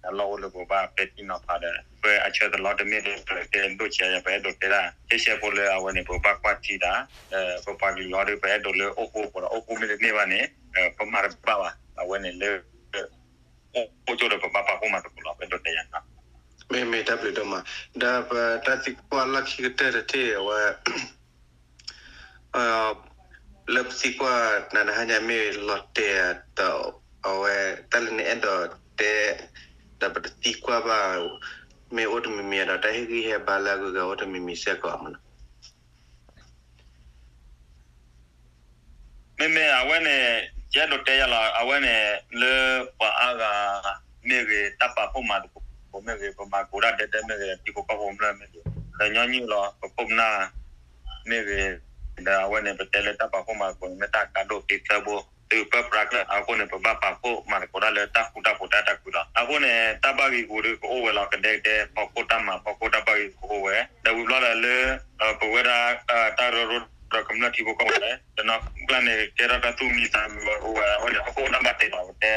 အလီၢ်အိၣ်လၢပဘၣ်ပဲာ်ထံနီၤဖးဒီး ပှဲၤအဆၢသလီတမ့ၢ်ဒီး ပတဲဒိၣ်ဆဲးယၤ ပအဲၣ်ဒိးတဲဒၣ် ရှဲရှဲဖိလၢအဝဲန့ၣ် ပဘၣ်ကွၢ်ထံတၢ် ပပှၤကလုာ်ဟီဒီး ပအဲၣ်ဒိးလၢအိၣ်ဃူအိၣ်ဖိးဒီး အိၣ်ဃူမ့ၢ်တန့ၢ်ဘၣ်န့ၣ် ပမၤတဘၣ်ဘၣ် အဝဲန့ၣ်လၢ အိၣ်ကၠိဒီးပဘၣ်ပာ်ဖှိၣ်မၤသကိးလီၤ ပအဲၣ်ဒိးတဲယၤန့ၣ် မ့မ့ၢ်တၢ်ဘျုးဒိၣ်မး ဒီးပတၢ်သံကွၢ်လီၢ်ခံကတၢၢ်တထံၣ်အဝဲ လၢပသံကွၢ်နၤတဟါညါမ့ၢ်လီၤတဲာ်ဒီး အဝဲတၢ်လၢနအဲၣ်ဒိးတဲ ဒီးပတသံကွၢ်ဘၣ် မ့ၢ်အိၣ်တမံၤမံၤဒီး တၢ်ဟ့ၣ်ဂံၢ်ဟ့ၣ်ဘါလၢအဂုၤအဂၤအိၣ်တမံၤမံၤစ့ၢ်ကီးမးနီၤ မ့မ့ၢ်အဝဲန့ၣ် ယအဲၣ်ဒိးတဲယၤလီၤ အဝဲန့ၣ် လၢပှၤအါဂၤမ့ၢ်ဂ့ၤ တၢ်ပာ်ဖှိၣ်မၤသကိးမ့ၢ်ဂ့ၤ ပမၤကိးတၢ်ဒဲဒဲမ့ၢ်ဂ့ၤ ထံဖိကီၢ်ဖိကမျၢၢ်မ့ၢ်ဂ့ၤ ဒီးညီနုၢ်လီၤ ပခိၣ်ပနၢ်မ့ၢ်ဂ့ၤ ဒီးအဝဲန့ၣ် ပတဲလၢတၢ်ပာ်ဖှိၣ်မၤသကိးန့ၣ် မ့ၢ်တၢ်ကါဒိၣ်သ့သၢဘိ သုပၢပြးကျၢၤ အဃိန့ၣ် ပဘၣ်ပာ်ဖှိၣ်မၤသကိးတၢ်လၢတၢ်ဃူတၢ်ဖိးတၢ်တၢ်ကွံလီၤ. အဃိန့ၣ် တၢ်ဘၣ်ဂ့ၤဂူာ်ဒီးကအိၣ်ဝဲလီၤ ကဒဲကဒဲ ဖီခိၣ်တၢ်မၤ ဖီခိၣ်တၢ်ဘၣ်ဂ့ၤကအိၣ်ဝဲ ဒီးဝံၤဘျီဒီးလၢ ပဝဲဒၣ် တၢ်ရၢရိၣ်ဒီးကမျၢၢ်ထံဖိကီၢ်ဖိလဲၣ် တနီၤကျါန့ၣ် ကဲထီၣ်တၢ်သူၣ်မံသးမုာ်ဝဲအိၣ်ဝဲ အဃိန့ၣ် အခိၣ်တၢ်ဘၣ်တဲလီၤ ပတဲ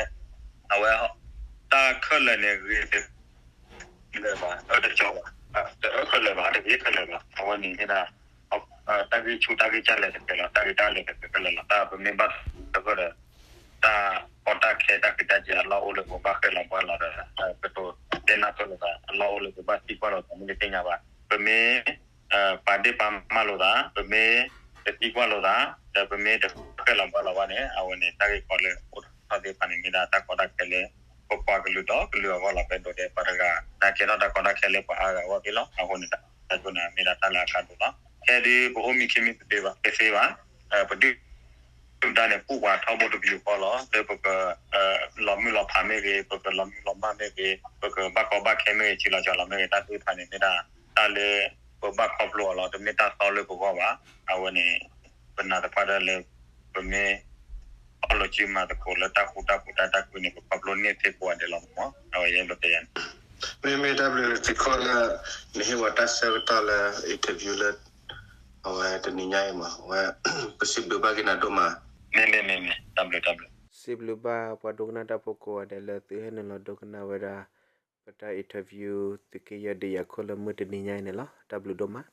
အဝဲ တၢ်ခဲလၢာ်န့ၣ်ဂ့ၤတ လၢၤဘၣ် အၢတကီဘၣ် တအၢခဲလၢာ်ဘၣ် တဂ့ၤခဲလၢာ်ဘၣ် အဝဲန့ၣ်မ့ၢ်ဒၣ် တၢ်ဂ့ၢ်ဆူၣ်တၢ်ဂ့ၢ်ကၢ်လဲၣ်တကဲလီၤ တၢ်ဂ့ၢ်တၢ်လဲၣ်တကဲလၢာ်လီၤ တၢ်ပမ့ၢ်ဘၣ်တဂၢၢ်ဒီး တၢ်ကီတၢ်ခဲတၢ်ကံးတၢ်ကဲအလီၢ်အိၣ်လၢ ပဘၣ်ဃဲလီၤဘှါလီၤဒီး ပတိတဲနၢ်ပၢၢ်လိာ်သး အလီၢ်အိၣ်လၢပဘၣ်သံကွၢ်လိာ်သး မ့ၢ်တသ့ၣ်ညါဘၣ် ပမ့ၢ် ပာ်ဒ့ၣ်ပာ်မၢ်လိာ်သး ပမ့ၢ်တသံကွၢ်လိာ်သး ဒီးပမ့ၢ်တဃဲလီၤဘှါလီၤဘၣ်န့ၣ် အဝဲန့ၣ် တၢ်ဂ့ၢ်ကီလၢအိၣ်ထီၣ်သ့ၣ်တဖၣ်န့ၣ် မ့ၢ်ဒၣ်တၢ်ကီတၢ်ခဲလၢ ပပှၤကလုာ်ဒီကလုာ်အဂီၢ်လီၤ ပအဲၣ်ဒိးတဲပှၤတဂၤ နကဲထီၣ်တၢ်ကီတၢ်ခဲလၢပှၤအါဂၤအဂီၢ်သ့လီၤ အဃိန့ၣ် တၢ်ကၠိန့ၣ် မ့ၢ်ဒၣ်တၢ်လၢအကါဒိၣ်လီၤ ခဲဒုးပအိၣ်မံခံမံသ့ဘၣ် တသ့ဘၣ် ပဒုၣ်ဒါန့ၣ် ပူၣ်ပှၤထီဘိတပယူာ်ဃီလီၤ လၢပက လီၤမုၢ်လီၤဖးမ့ၢ်ဂ့ၤ ပကလီၤမုၢ်လီၤမၢ်မ့ၢ်ဂ့ၤ ပကဘၣ်ကီဘၣ်ခဲမ့ၢ်ဂ့ၤ ဆံးလီၤစှၤလီၤမ့ၢ်ဂ့ၤ တၢ်သ့ၣ်တဖၣ်န့ၣ် မ့ၢ်ဒၣ်တၢ်လၢ ပဘၣ်ခီဖျိအီၤလီၤ တမ့ၢ်တၢ်သီလၢပဂီၢ်ဘၣ် အဝဲန့ၣ် ပနာ်သပှၢ်တၢၢ်လၢ ပမ့ၢ် အီၣ်လိာ်စုမၤသကိးလၢတၢ်ဃူတၢ်ဖိးတၢ်တၢ်ကွံန့ၣ် ပခီဖျိန့ၢ်သ့ကိးဂၤဒဲးလီၤမး အဝဲယအဲၣ်ဒိးတဲယၤန့ၣ် မ့မ့ၢ်တၢ်ဘျုးသံခီလၢ နဟ့ၣ်ဝဲတၢ်ဆၢကတီၢ်လၢ interview လၢ အဝဲတနံၤညါအံၤမး အဝဲ ပစံးဘျုးဘၣ်က့ၤနၤဒိၣ်မး မ့မ့ၢ်မ့မ့ၢ် တၢ်ဘျုးတၢ်ဘျုး စံးဘျုးဘၣ်ပှၤဒိကနၣ်တၢ်ဖိကိးဂၤဒဲးလၢသုဟဲနုာ်လီၤဒိကနၣ်ဝဲဒၣ် ပတၢ် interview သုးက့ယဲၢ်ဒုးယၤခိၣ်လၢမုၢ်တနံၤညါအံၤန့ၣ်လီၤ တၢ်ဘျုးဒိၣ်မး